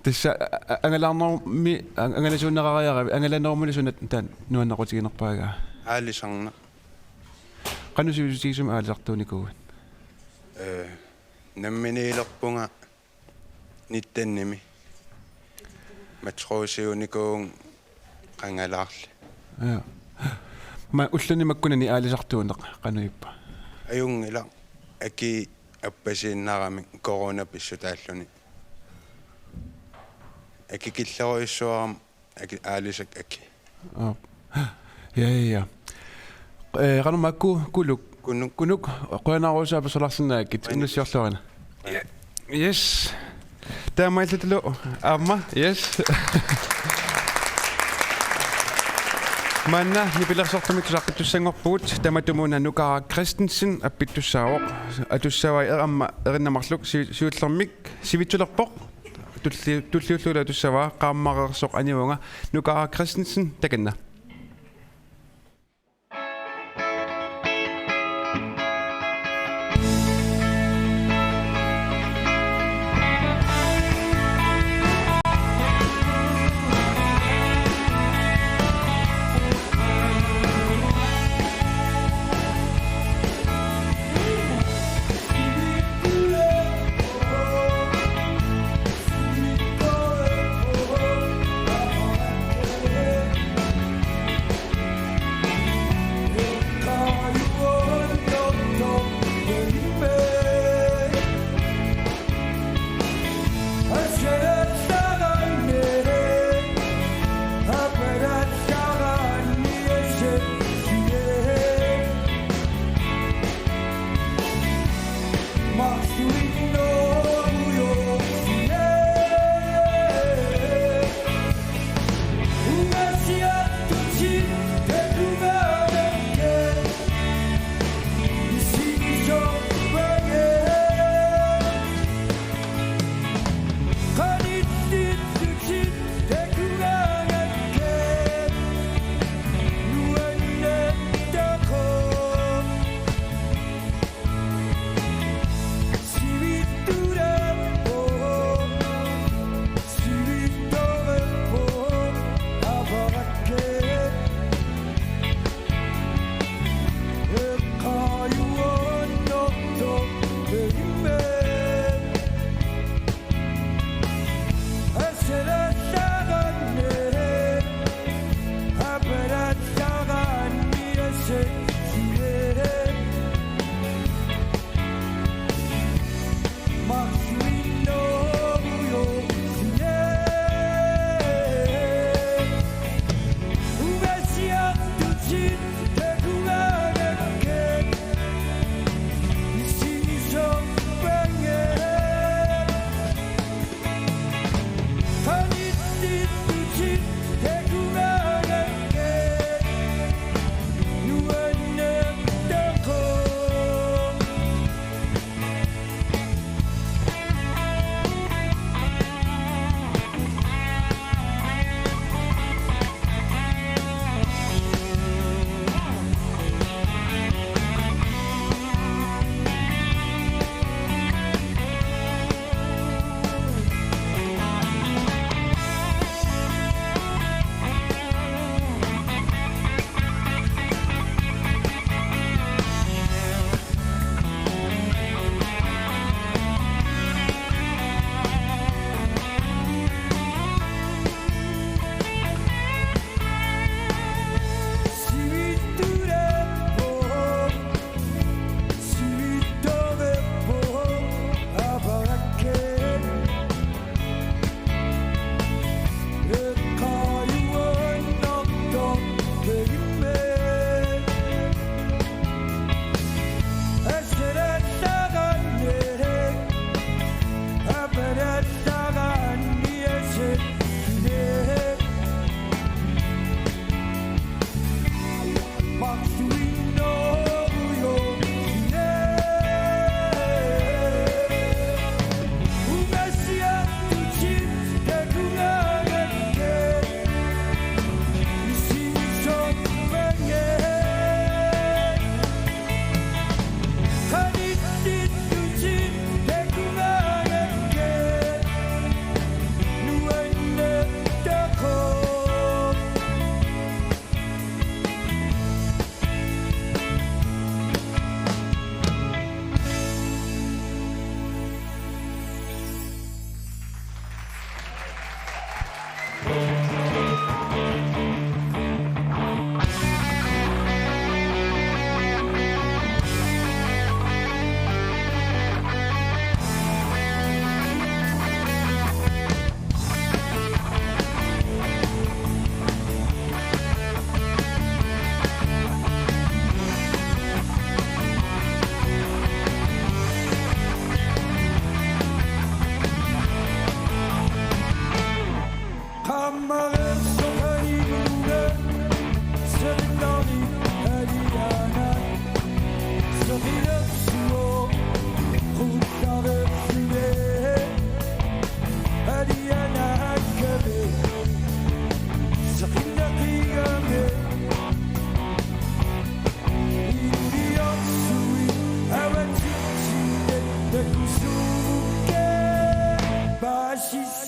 Tassa a-, a-, angalaarnermi, ang-, angalasuunneqariaravit, angalanerumulli suna taanna nuannequtiginerpaagaa? Aalisarneq. Qanoq sivisutigisumik aalisartuunikuuit? Eh, namminiilerpunga nittenimi. Matrosiunikuuvunga qangalaarli. Ja. Ma ulluni makkunani aalisartuuneq qanoq ippa? Ajunngilaq, aki appasiinnaramik corona pissutaalluni. Aki killerujussuarami. Aki, aalisakka aki. Aap. Ja, ja, ja. Eh, qanoq makku, Kuluk. Kunuk. Kunuk, qujanarsuaq apersulaarsinnaakkit. Qujanaq. Innussiorluarina. Ja. Yes. Taamaalillutalu aamma, yes. Maanna nipilersortumik tusaqqittussanngorpugut, tamatumuuna Nukaaraq Christensen appittussaavoq. Atussavai er-, aamma erinnaarluk si-, siullermik sivitsulerpoq. Tulli-, tulliullugulu atussavaa, qaammareersoq anivunga, Nukaaraq Christensen, takanna.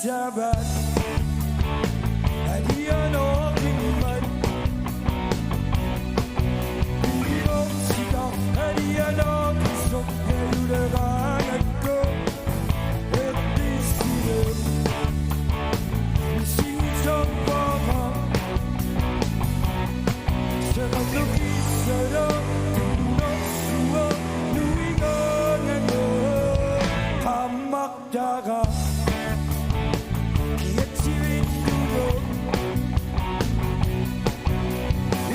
Sabat. Adianoqimmat. Iorsitar adianoqissoq yaluleqaangakku. Eqqissile. Misigisoqquara. Sanerlukissalo. Tunorsuaq nuigaangango. Qammaq Daga. Kiatsiviillugu.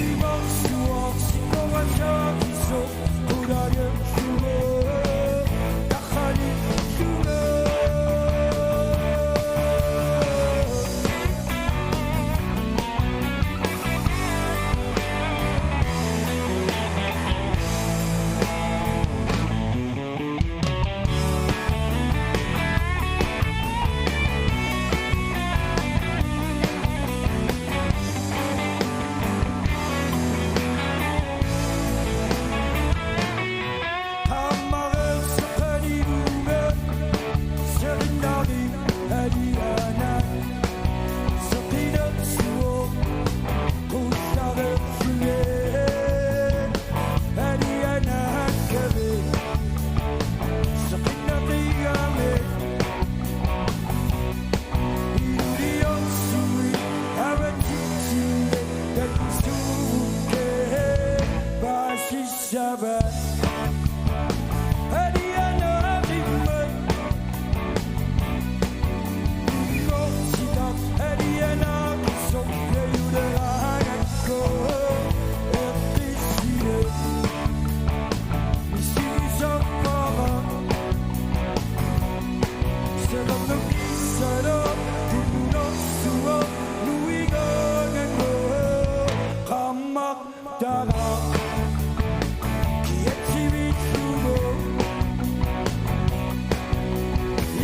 Imarsuaq sikorasakisoq qulagersugu. Taqalillugu. Sabat. Daga. Kiatsiviillugu.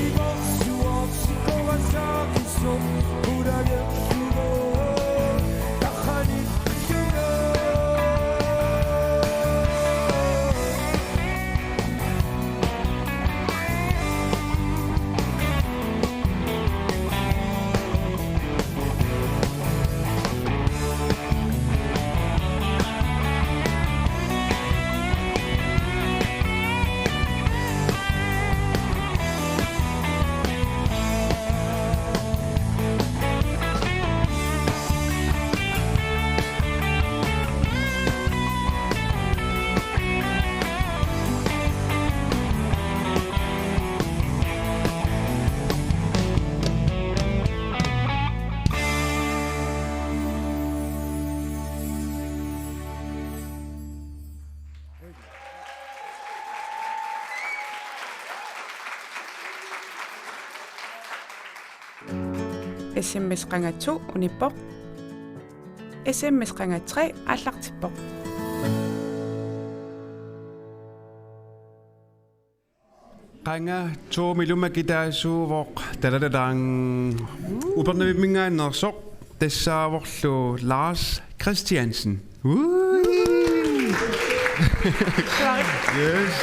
Imarsuaq sikorasakisoq qulagersugu. Taqalillugu. S M S qanga to unippoq. S M S qanga tre aallartippoq. Qanga to-milu makitaasuuvoq, talalalaang. Upernavimminngaanneersoq tassaavorlu Lars Christiansen. Ui! Yes.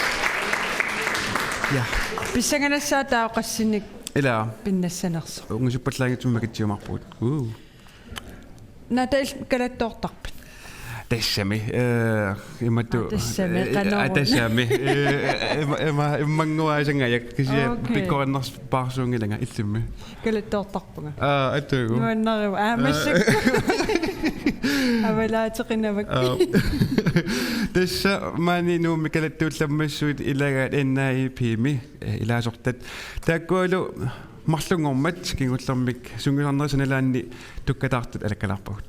Ja. Pissanganassaaq taava qassinik. Ilaa. Pinnassanersoq. Ungasuppallaagitsimmakatsiumarpugut. Uu. Natal kalattoortarpit? Tassami, eh, imatut, Aa, tassami, eh, qanoruna. Aa, tassami. Eh, ima, ima, immannguaasangajak kisianni Okay. Pikkorinnarpaarsuunngilanga illimmi. Kalattoortarpunga. Aa, atugu. Nuannarivara. Aa, Aa. Massakkut. Avalaateqinavakka. Aa. Tassa maani Nuummi kalattuullammassuit ilagaat N A I P-mi, eh, ilaasortat. Taakkualu marlunngormat kingullermik sungiusarnerit sanilaanni tukkataartut alakkalaarpagut.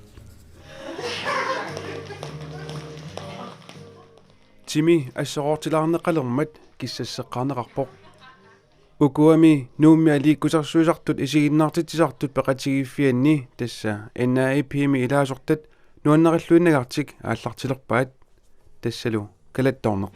Timi assoroortilaarneqalermat kissasseqqaarneqarpoq. Ukuami Nuummi aliikkusersuisartut isiginnaartitsisartut peqatigiiffianni tassa N A I P-mi ilaasortat nuannarilluinnagartik aallartilerpaat. Tassalu kalattoorneq.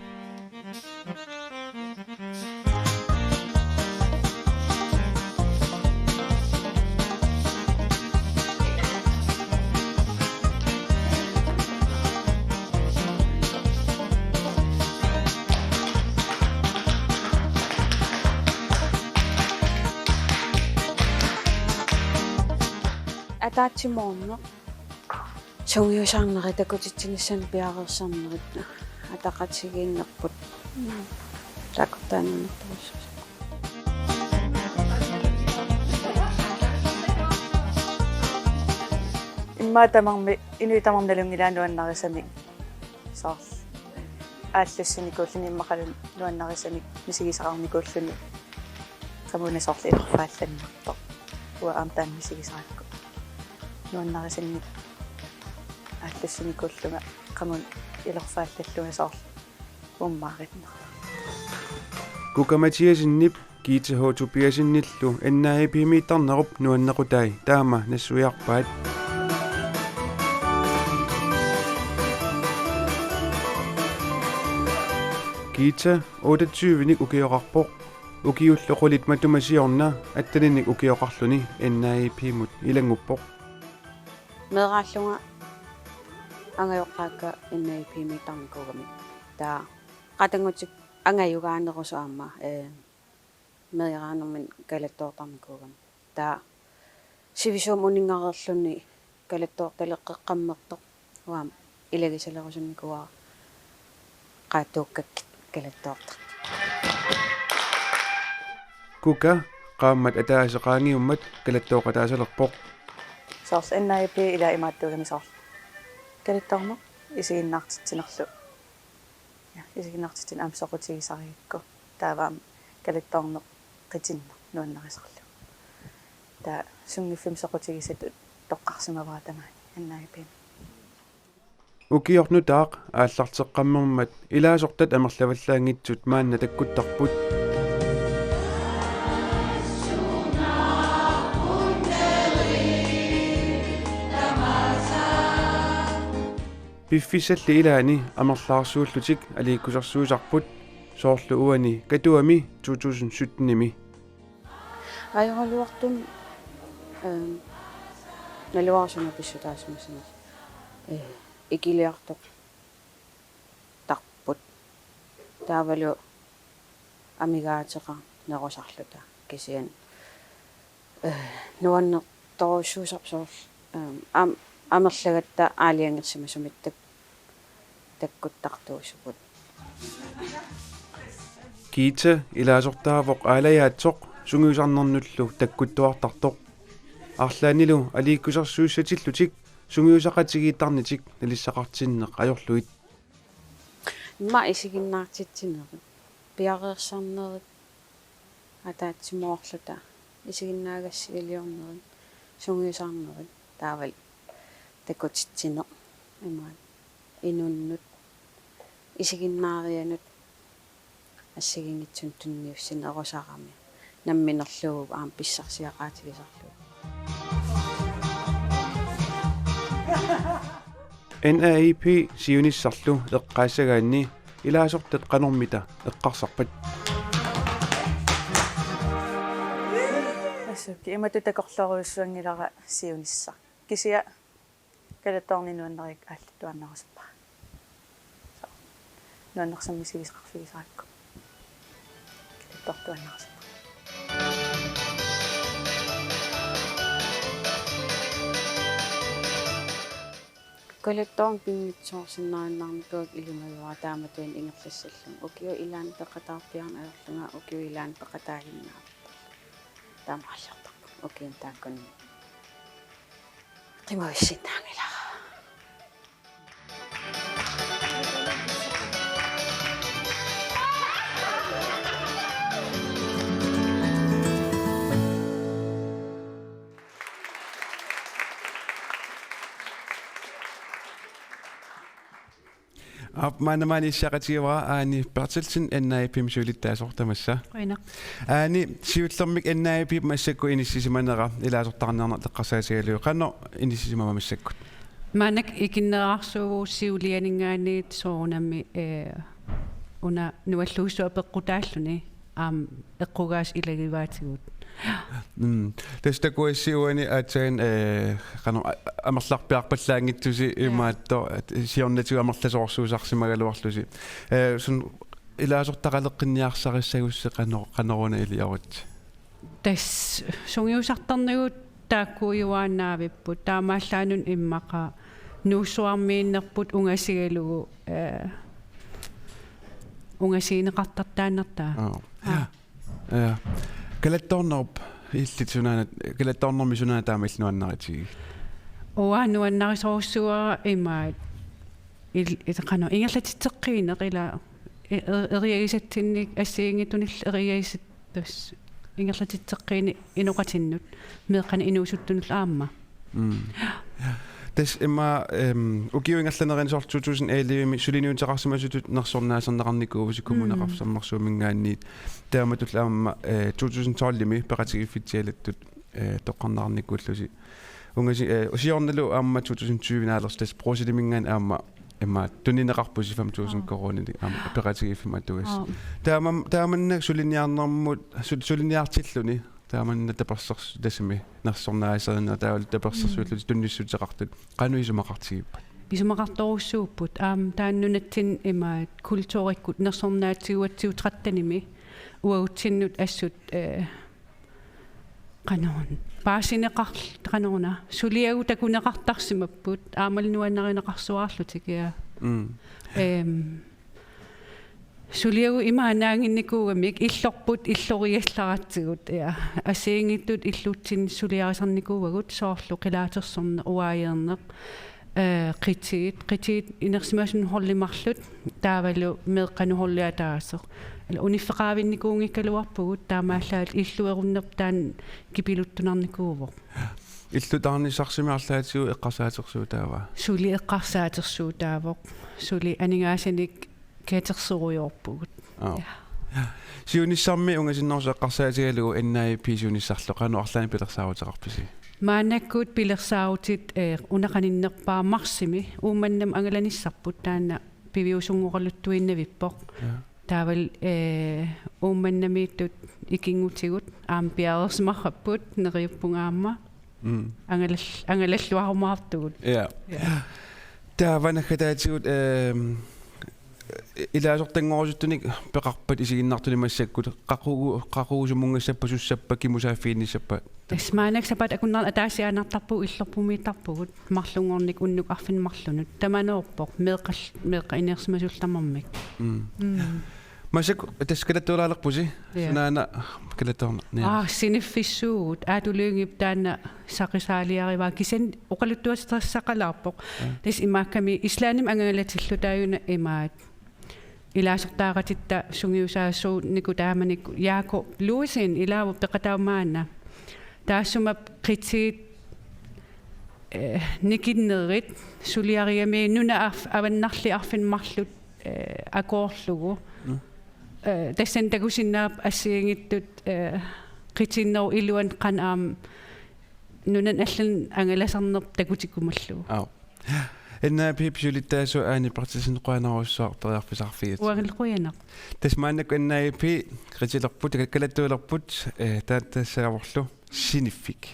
Ataatsimoorneq. Sungiusarnerit takutitsinissamut piareersarnerit ataqatigiinnerput. Taakku taanna annertoorujussuusarput. Immaqa tamarmi, inuit tamarmi nalunngilaa nuannarisamik. Soorlu aallussinikuulluni immaqalu nuannarisamik misigisaqarnikuulluni. Qamuuna soorlu ilorfaallannartoq. Uanga aamma taanna misigisarakku. Nuannarisannik aallussinikuullunga qamuuna ilorfaallallunga soorlu uummaarinnartoq. Kuka Mathiassenip Gitte H. Tobiassenillu N A I P-miittarnerup nuannequtai taama nassuiarpaat. Gitte otteogtyve-nik ukioqarpoq. Ukiullu qulit matuma siorna atteninik ukioqarluni N A I P-mut ilannguppoq. Meeraallunga angajoqqaakka N A I P-miittarnikuugamik. Taava qatanngutip angajugaanerusoq aamma, eh, meeraanermini kalattoortarnikuugami. Taava sivisuumik uninngareerluni kalattoortaleqqeqqammersoq uanga ilagisalerusunnikuuara qaattuukkakkit kalattoortartut. Kuka qaammat ataaseq qaangiummat kalattooqataasalerpoq. Soorlu N A I P ila imaattuugami soorlu. Kalattoorneq isiginnaartitsinerlu. Ja, isiginnaartitsineq aamma soqutigisarigakku. Taava aamma kalattoorneq qitinneq nuannarisarlugu. Taava sunngiffimmi soqutigisatut toqqarsimavara tamaani N A I P-mi. Ukiornutaaq aallarteqqammermat ilaasortat amerlavallaanngitsut maanna takkuttarput. Piffissalli ilaanni amerlaarsuullutik aliikkusersuisarput soorlu uani Katuami to tusind sytten-imi. Ajoraluartumik, ehm, naluara suna pissutaasimassanersoq. Eh, ikiliartortarput. Taavalu amigaateqarnerusarluta kisianni, eh, nuannertorujussuusarpoq soorlu, ehm, am-, amerlagatta aalajangersimasumik tak-, takkuttartuusugut. Gitte ilaasortaavoq aalajaatsoq sungiusarnernullu takkuttuartartoq. Arlaannilu aliikkusersuissatillutik sungiusaqatigiittarnitik nalissaqartinneq ajorlugit. Immaqa isiginnaartitsinerit, piareersarnerit, ataatsimoorluta, isiginnaagassiiliornerit, sungiusarnerit, taavalu takutitsineq, imaat, inunnut, isiginnaarianut, assigiinngitsunik tunniussinerusarami, namminerlugu aamma pissarsiaqaatigisarlugu. N A I P siunissarlu eqqaassagaanni ilaasortat qanormita eqqarsarpat? Assut imatut takorloorujussuanngilara siunissaq. Kisianni kalattoorneq nuannarik aallattuaannarusuppa. Nuannersamik misigisaqarfigisakka. Kalattoortuaannarusuppa. Kalattoorneq pinngitsoorsinnaannarnikuuakka ilimagiuara taamatut ingerlassallunga. Ukiut ilaanni peqataarpiarneq ajorlunga ukiut ilaanni peqataaginnarpoq. Taama aallartarpunga. Ukiuni taakkunani qimavissinnaanngilara. Aap, maanna maani issiaqatigivara Aani Berthelsen, N A I P-mi siulittaasoq, tamassa. Qujanaq. Aani, siullermik N A I P-p massakkut inissisimanera ilaasortaqarniarneq eqqarsaatigalugu. Qanoq inissisimava massakkut? Maannakkut ikinnerarsuuvugut siulianinngaanniit soorunami, eh, una nualluissuaq peqqutaalluni aamma eqqugaasut ilagivaatigut. Mm. Tassa takuassi uani aatsaat, eh, qanoq a-, amerlarpiarpallaanngitsusi, ja, imaattoq, at, siornatigut amerlasoorsuusarsimagaluarlusi. Eh, suna ilaasortaqaleqqinniarsarissagussi qanoq, qanoruna iliorussi? Tassa sungiusartarnigut taakkuujuaannaavipput. Taamaallaat una immaqa Nuussuarmiinnerput ungasigalugu, eh, ungasigineqartartaannartaa. Aa. Aa. Ja. Ja. Kalattoornerup illit sunaana, kalattoornermi sunaana taama illit nuannaritigigit? Uanga nuannarisorujussuuara imaat il-, il-, qanoq ingerlatitseqqiineq ila e-, e-, eriagisatsinnik assigiinngitsunillu eriagisat-, tassa ingerlatitseqqiineq inoqatinnut meeqqanik inuusuttunullu aamma. Mm. Tassa immaqa, ehm, ukiut ingerlanerini soorlu to tusind elleve-mi suliniuteqarsimasutut nersornaaserneqarnikuuvusi, mm, Kommune Qaqortoq Sermersuuminngaanniit. Taamatullu aamma, eh, to tusind tolv-imi peqatigiiffitsialattut, eh, toqqarneqarnikuullusi. Ungasi-, eh, siornalu aamma to tusind tyve naalersoq tassa Bruxellesiminngaanniit aamma immaqa tunineqarpusi fem tusind, aa, koruuninik aamma peqatigiiffimmi atugassi. Aa. Taama-, taamannak suliniarnermut, sul-, suliniartilluni taamannak tapersersu-, tassami nersornaaserineq taavalu tapersersuillutik, mm, tunnissuteqartut. Qanoq isumaqartigippat? Isumaqartorujussuupput. Aamma taanna nunatsinni imaat kulturikkut nersornaatsiguatsigu tretten-imi uagutsinnut assut, eh, qanoruna. Paasineqarl-, qanoruna. Suliagut takuneqartarsimapput. Aammalu nuannarineqarsuaarlutik, ja. Mm. Ehm, suliagut imaannaannginnikuugamik illorput illoriallaratsigu, ja. Assigiinngitsut illuutsinni suliarisarnikuuagut soorlu qilaatersorneq, uaajeerneq, eh, qitiit, qitiit inersimasunut holdimarlut, taavalu meeqqanut holdi ataaseq. Ila uniffeqaavinnikuunngikkaluarpugut, taamaallaat illuerunnerput taanna kipiluttunarnikuuvoq. Illu taarnissarsimaarlaatigut eqqarsaatersuutaava? Suli eqqarsaatersuutaavoq. Suli aningaasanik katersorujoorpugut. Aap. Ja. Ja. Siunissarmi ungasinnerusoq eqqarsaatigalugu N A I P siunissarlu qanoq arlaannik pilersaaruteqarpisi? Maannakkut pilersaarutit, eh, una qaninnerpaaq marsimi Uummannamut angalanissarput, taanna piviusunngoqaluttuinnavippoq. Ja. Taavalu, eh, Uummannamiittut ikinngutigut aamma piareersimarrapput, neriuppunga aamma. Mm. Angalal-, angalalluarumaartugut. Ja. Ja. Taava naggataatigut, ehm, ilaasortanngorusuttunik peqarpat isiginnaartunik massakkut qaqugu-, qaqugu sumunngassappat, sussappat, kimusaaffiginnissappat? Tassa maannakkut sapaatip akunnerani ataasiaannartarpugut, illorpumiittarpugut, marlunngornikkut unnuk arfineq-marlunut. Tamaneerpoq, meeqqal-, meeqqat inersimasullu tamarmik. Mm. Mm. Massakkut tassa kalattuulaalerpusi? Ja. Sunaana kalattoorneq? Aa, siniffissuugut. Aatu Lyngep taanna saqisaaliarivaa, kisianni oqaluttuassaqalaarpoq. Ja. Tassa imaakkami Islandimi angalatilluta aajuna imaat ilaasortaqatitta sungiusaasuunikuuvoq taamanikkut, Jakob Lewis ilaavoq peqataavoq maanna. Taassuma qitiit, eh, nikinnerit suliarigamiuk nunap arf-, avannarliup arfineq-marluk, eh, akoorlugu. Mm. Eh, tassani takusinnaapput assigiinngitsut, eh, qitiinnerup iluani qanoq aamma nunani allani angalasarnerput takutikkumallugu. Aap. N A I P-p siulittaasoq Aani Berthelsen, qujanarsuaq periarfissaqarfigigatsigit. Uangalu qujanaq. Tassa maannakkut N A I P qitilerput, kalattuulerput, eh, taava tassa avorlu siniffik.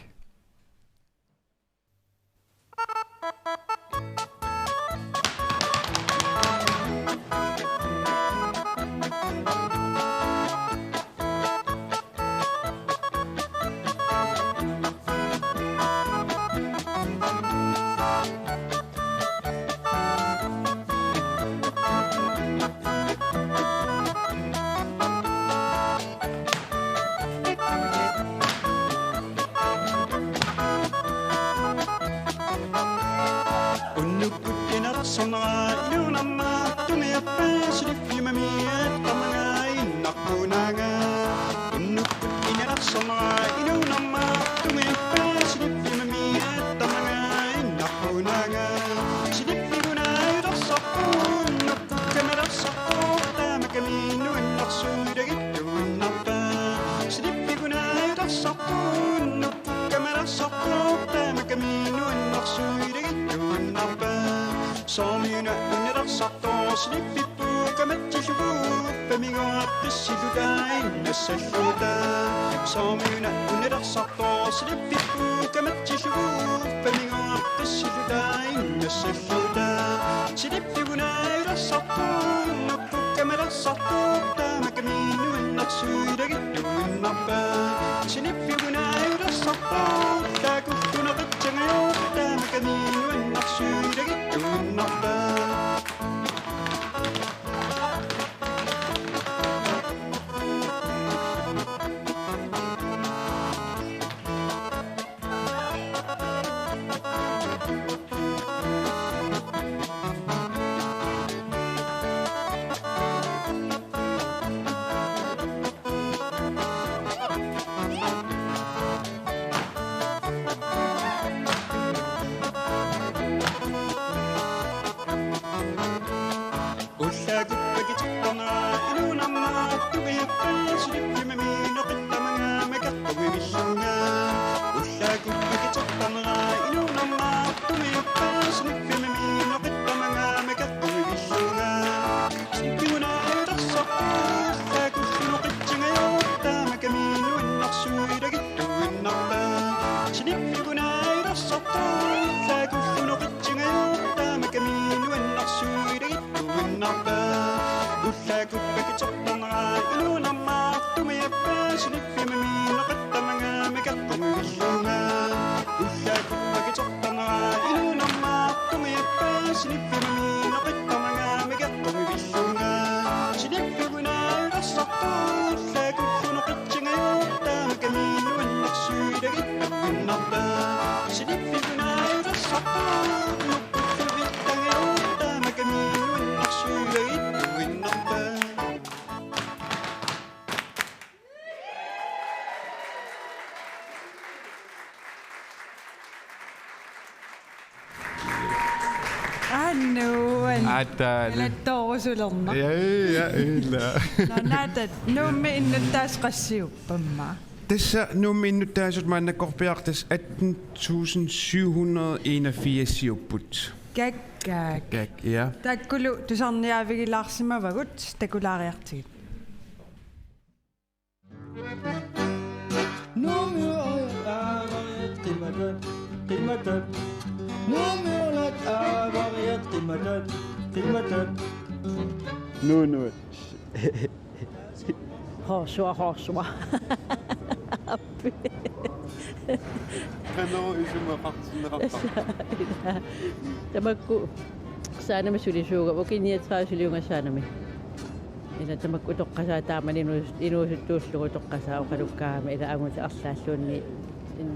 Tamakami nuannersuilagittuinnarpaat. Soormi una unalersortoq sniffippugut kamatsillugu, uppamigoqqissilluta innassalluta. Soormi una unalersortoq sniffippugut kamatsillugu, uppamigoqqissilluta innassalluta. Sniffiugunaajulersartoq, nuppukka malersortoq, tamakami nuannersuilagittuinnarpaat. Sniffiugunaajulersartoq, taakkullunoqitsingajoq, tamakami nuannersuilagittuinnarpaat. Ullaakkut pakitsertarnera inuunerma tumiuppaat, sniffimami noqittamanga makeqqumivillunga. Ullaakkut pakitsertarnera inuunerma tumiuppaat, sniffimami noqittamanga makeqqumivillunga. Sniffiugunaajulersartoq, taakkullunoqitsingajoq, tamakami nuannersuilagittuinnarpaat. Sniffiugunaajulersartoq, taakkullunoqitsingajoq, tamakami nuannersuilagittuinnarpaat. Ullaakkut pakitsertarnera inuunerma tumiuppaat, sniffimami noqittamanga makeqqumivillunga. Ullaakkut pakitsertarnera inuunerma tumiuppaat, sniffimami noqittamanga makeqqumivillunga. Sniffiugunaajulersartoq, taakkullunoqitsingajoq, tamakami nuannersuilagittuinnarpaat. Sniffiugunaajulersartoq, nuppukka malersortoq, tamakami nuannersuilagittuinnarpaat. Annuan. Aatsaat. Ila toorusulerna. Ja, ja, ila. Nå, naata, Nuummi innuttaasut qassiuppamma? Tassa Nuummi innuttaasut maannakkorpiaq tassa atten tusind syv hundrede enogfirs-iupput. Kakkaak. Kakkaak, ja. Taakkulu tusarniaavigilaarsimavagut, takulaariartigit. Nuummiorlaat aavariat qimatat, qimatat. Nuummiorlaat aavariat qimatat, qimatat. Nuunuut. Horsua, horsua. Qanoq isumaqartinneqarpa? Tamakku Saanami sulisuugama, ukiut niogtredive suliugama Saanami. Ila tamakku utoqqasaat taamani inuus-, inuusuttuullugu utoqqasaat oqalukkaangami ila angutit arlaalluunniit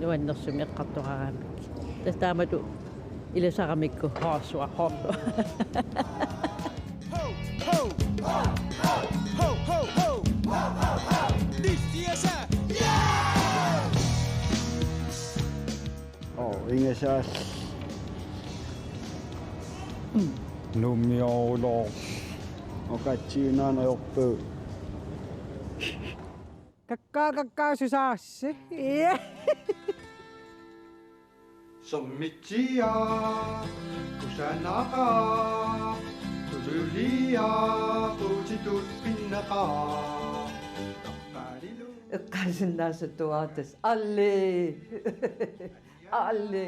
nuannersumik eqqartoraangami. Tassa taamatut ilasaramikku horsua, horsua. Ho, ho, ho, ho, ho. This is a, yeah! Oo, ingasaal. Nuummiorlunga. Oqatsiinnarniorpu. Kakkaak, kakkaak, susaassi. Ia. Sommitsia, kusanaqaaq, tululiaq, qutsitut pinnaqaaq. Eqqaasinnaasatuaatas. Alli. Alli.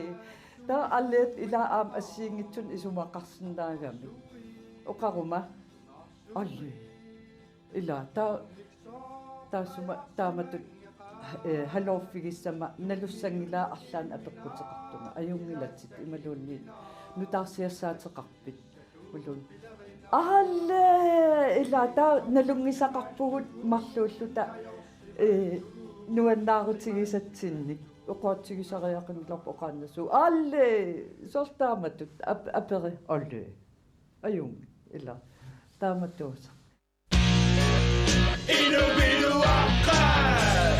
Taava alliat ila aamma assigiinngitsunik isumaqarsinnaagami. Oqaruma. Alli. Ila taava taassuma taamatut, eh, halorfigissama nalussanngilara arlaannik apeqquteqartunga. Ajunngilatit imaluunniit nutaarsiassaateqarpit. Ulun. Alli, ila taava nalunngisaqarpugut marluulluta, eh, nuannaarutigisatsinnik. Oqaatigisariaqanngilarput oqaannassuugut. Alli, soorlu taamatut ap-, aperi. Alli. Ajunngilaq, ila. Taamatuusaq. Inupiluaqqat.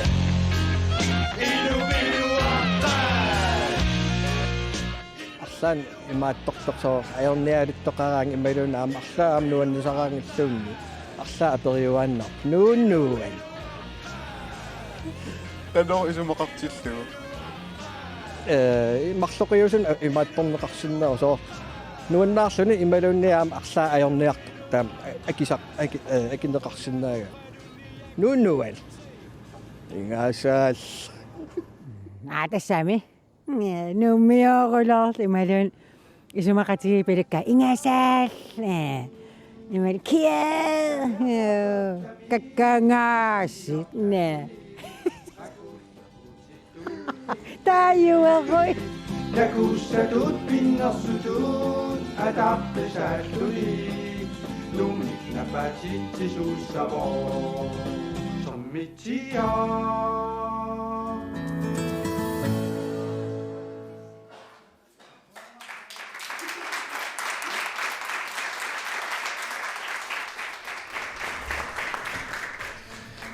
Inupiluaqqat. Arlaannik imaattortoq sooq ajorniaruttoqaraangat imaluunniit aamma arlaat aamma nuannisaraanngilluunniit. Arlaat aperiuaannarpoq. Nuunnuuan. Qanoq isumaqartillugu. Ee, marloqiusunut imaattorneqarsinnaavoq, soorlu nuannaarluni imaluunniit aamma arlaat ajorniartoq taama akisaq, aki-, ee, akineqarsinnaagami. Nunual. Ingasaal. Aa, tassami. Ee, Nuummiorulorlu imaluunniit isumaqatigiit pilukkat ingasaal. Ee, imaluunniit kia. Ee, kakkaangaassit. Ee. Taajuarui. Takussatut pinnersutut ataqqisalluni. Nuummi napatitsisuussavoq. Sermitsiaq.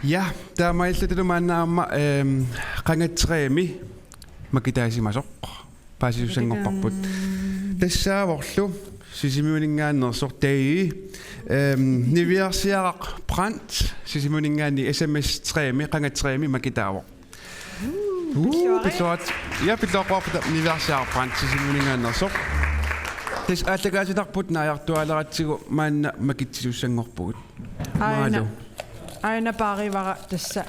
Ja, taamaalillutalu maanna aamma, ehm, qanga tre-mi makitaasimasoq paasisussanngorparput. Tassaavorlu Sisimiuninngaanneersoq Dai, ehm, niviarsiaraq Brandt Sisimiuninngaanniit S M S tre-mi, qanga tre-mi makitaavoq. Uu, pilluarit. Pilluarit. Ja, pilluaqquarputa niviarsiaraq Brandt Sisimiuninngaanneersoq. Tassa aallakaatitarput naajartuaaleratsigu maanna makitsisussanngorpugut. Aajuna. Maalu. Aajuna paarivara tassa.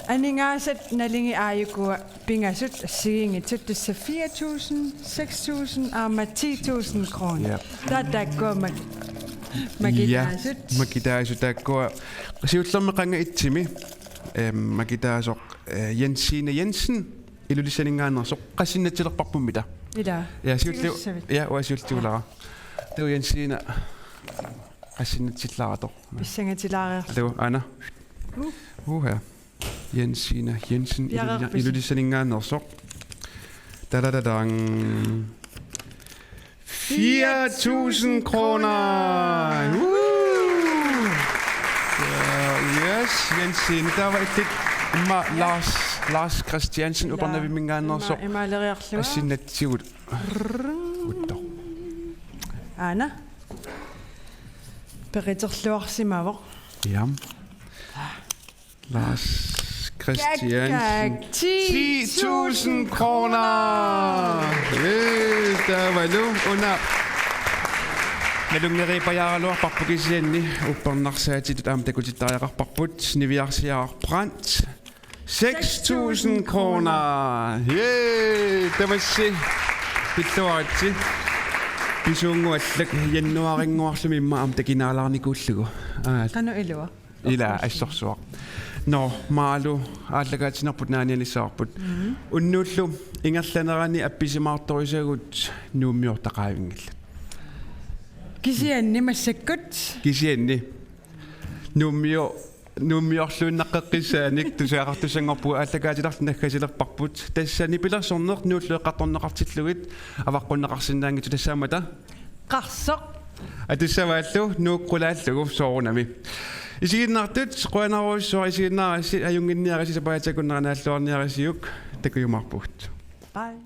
Aningaasat nalingit aajukua pingasut assigiinngitsut tassa fire tusind, seks tusind aamma ti tusind kroner. Ja. Taava taakkua mak-, ja, makitaasut. Makitaasut taakkua. Siullermik qanga et-imi, ehm, makitaasoq, eh, Jensine Jensen, Ilulissaninngaanneersoq, qassinnaatsilerparput-mita. Ila. Ja, siulliu-, siussavit. Ja, uanga siulliulara. Taava Jensine qassinnaatsilaaratoq. Pissangatilaariarlugu. Taava, aana. Uh. Uha. Jensine Jensen, Iluli-, piareerpisi. Ilulissaninngaanneersoq. Dadadadang. Fire tusind kroner. Woo! Ja, yes, Jensine. Taava illit immaqa Lars, Lars Christiansen, ila. Upernavimminngaanneersoq. Ima-, imaaleriarlugu. Qassinnaatsigut. Uttoq. Aana. Peqiterluarsimavoq. Ja. Lars Christiansen. Kakkaak, ti tusind kroner. Yes, taavalu una. Nalunngereerpajaaraluarparput kisianni uppernarsaatitut aamma takutittariaqarparput niviarsiaraq Brandt. Seks tusind kroner. Yay, tamassi. Pilluaritsi. Pisuunnguallak januaarinnguarlumi immaqa aamma takinaalaarnikuullugu. Aa. Qanoq ilua? Ila assorsuaq. Nå, Maalu, aallakaatitsinerput naanianissavarput. Mhm. Unnuullu ingerlanerani appisimaartorisagut Nuummiortaqaavinngillat. Kisianni massakkut. Kisianni. Nuummio-, Nuummiorluinnaqqeqqissaanik tusagaqartussanngorpugut, aallakaatitarlu naggasilerparput. Tassa nipilersorneq Nuullu eqqartorneqartillugit avaqqunneqarsinnaanngitsoq, tassaammata? Qarsoq. Atussavaallu Nuuk qulaallugu soorunami. Isiginnaartut, qujanarujussuaq isiginnaarassi, ajunnginniarisi, sapaatip akunnerani naalluarniarisiuk, takujumaarpugut. Bye.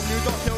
Niutorlu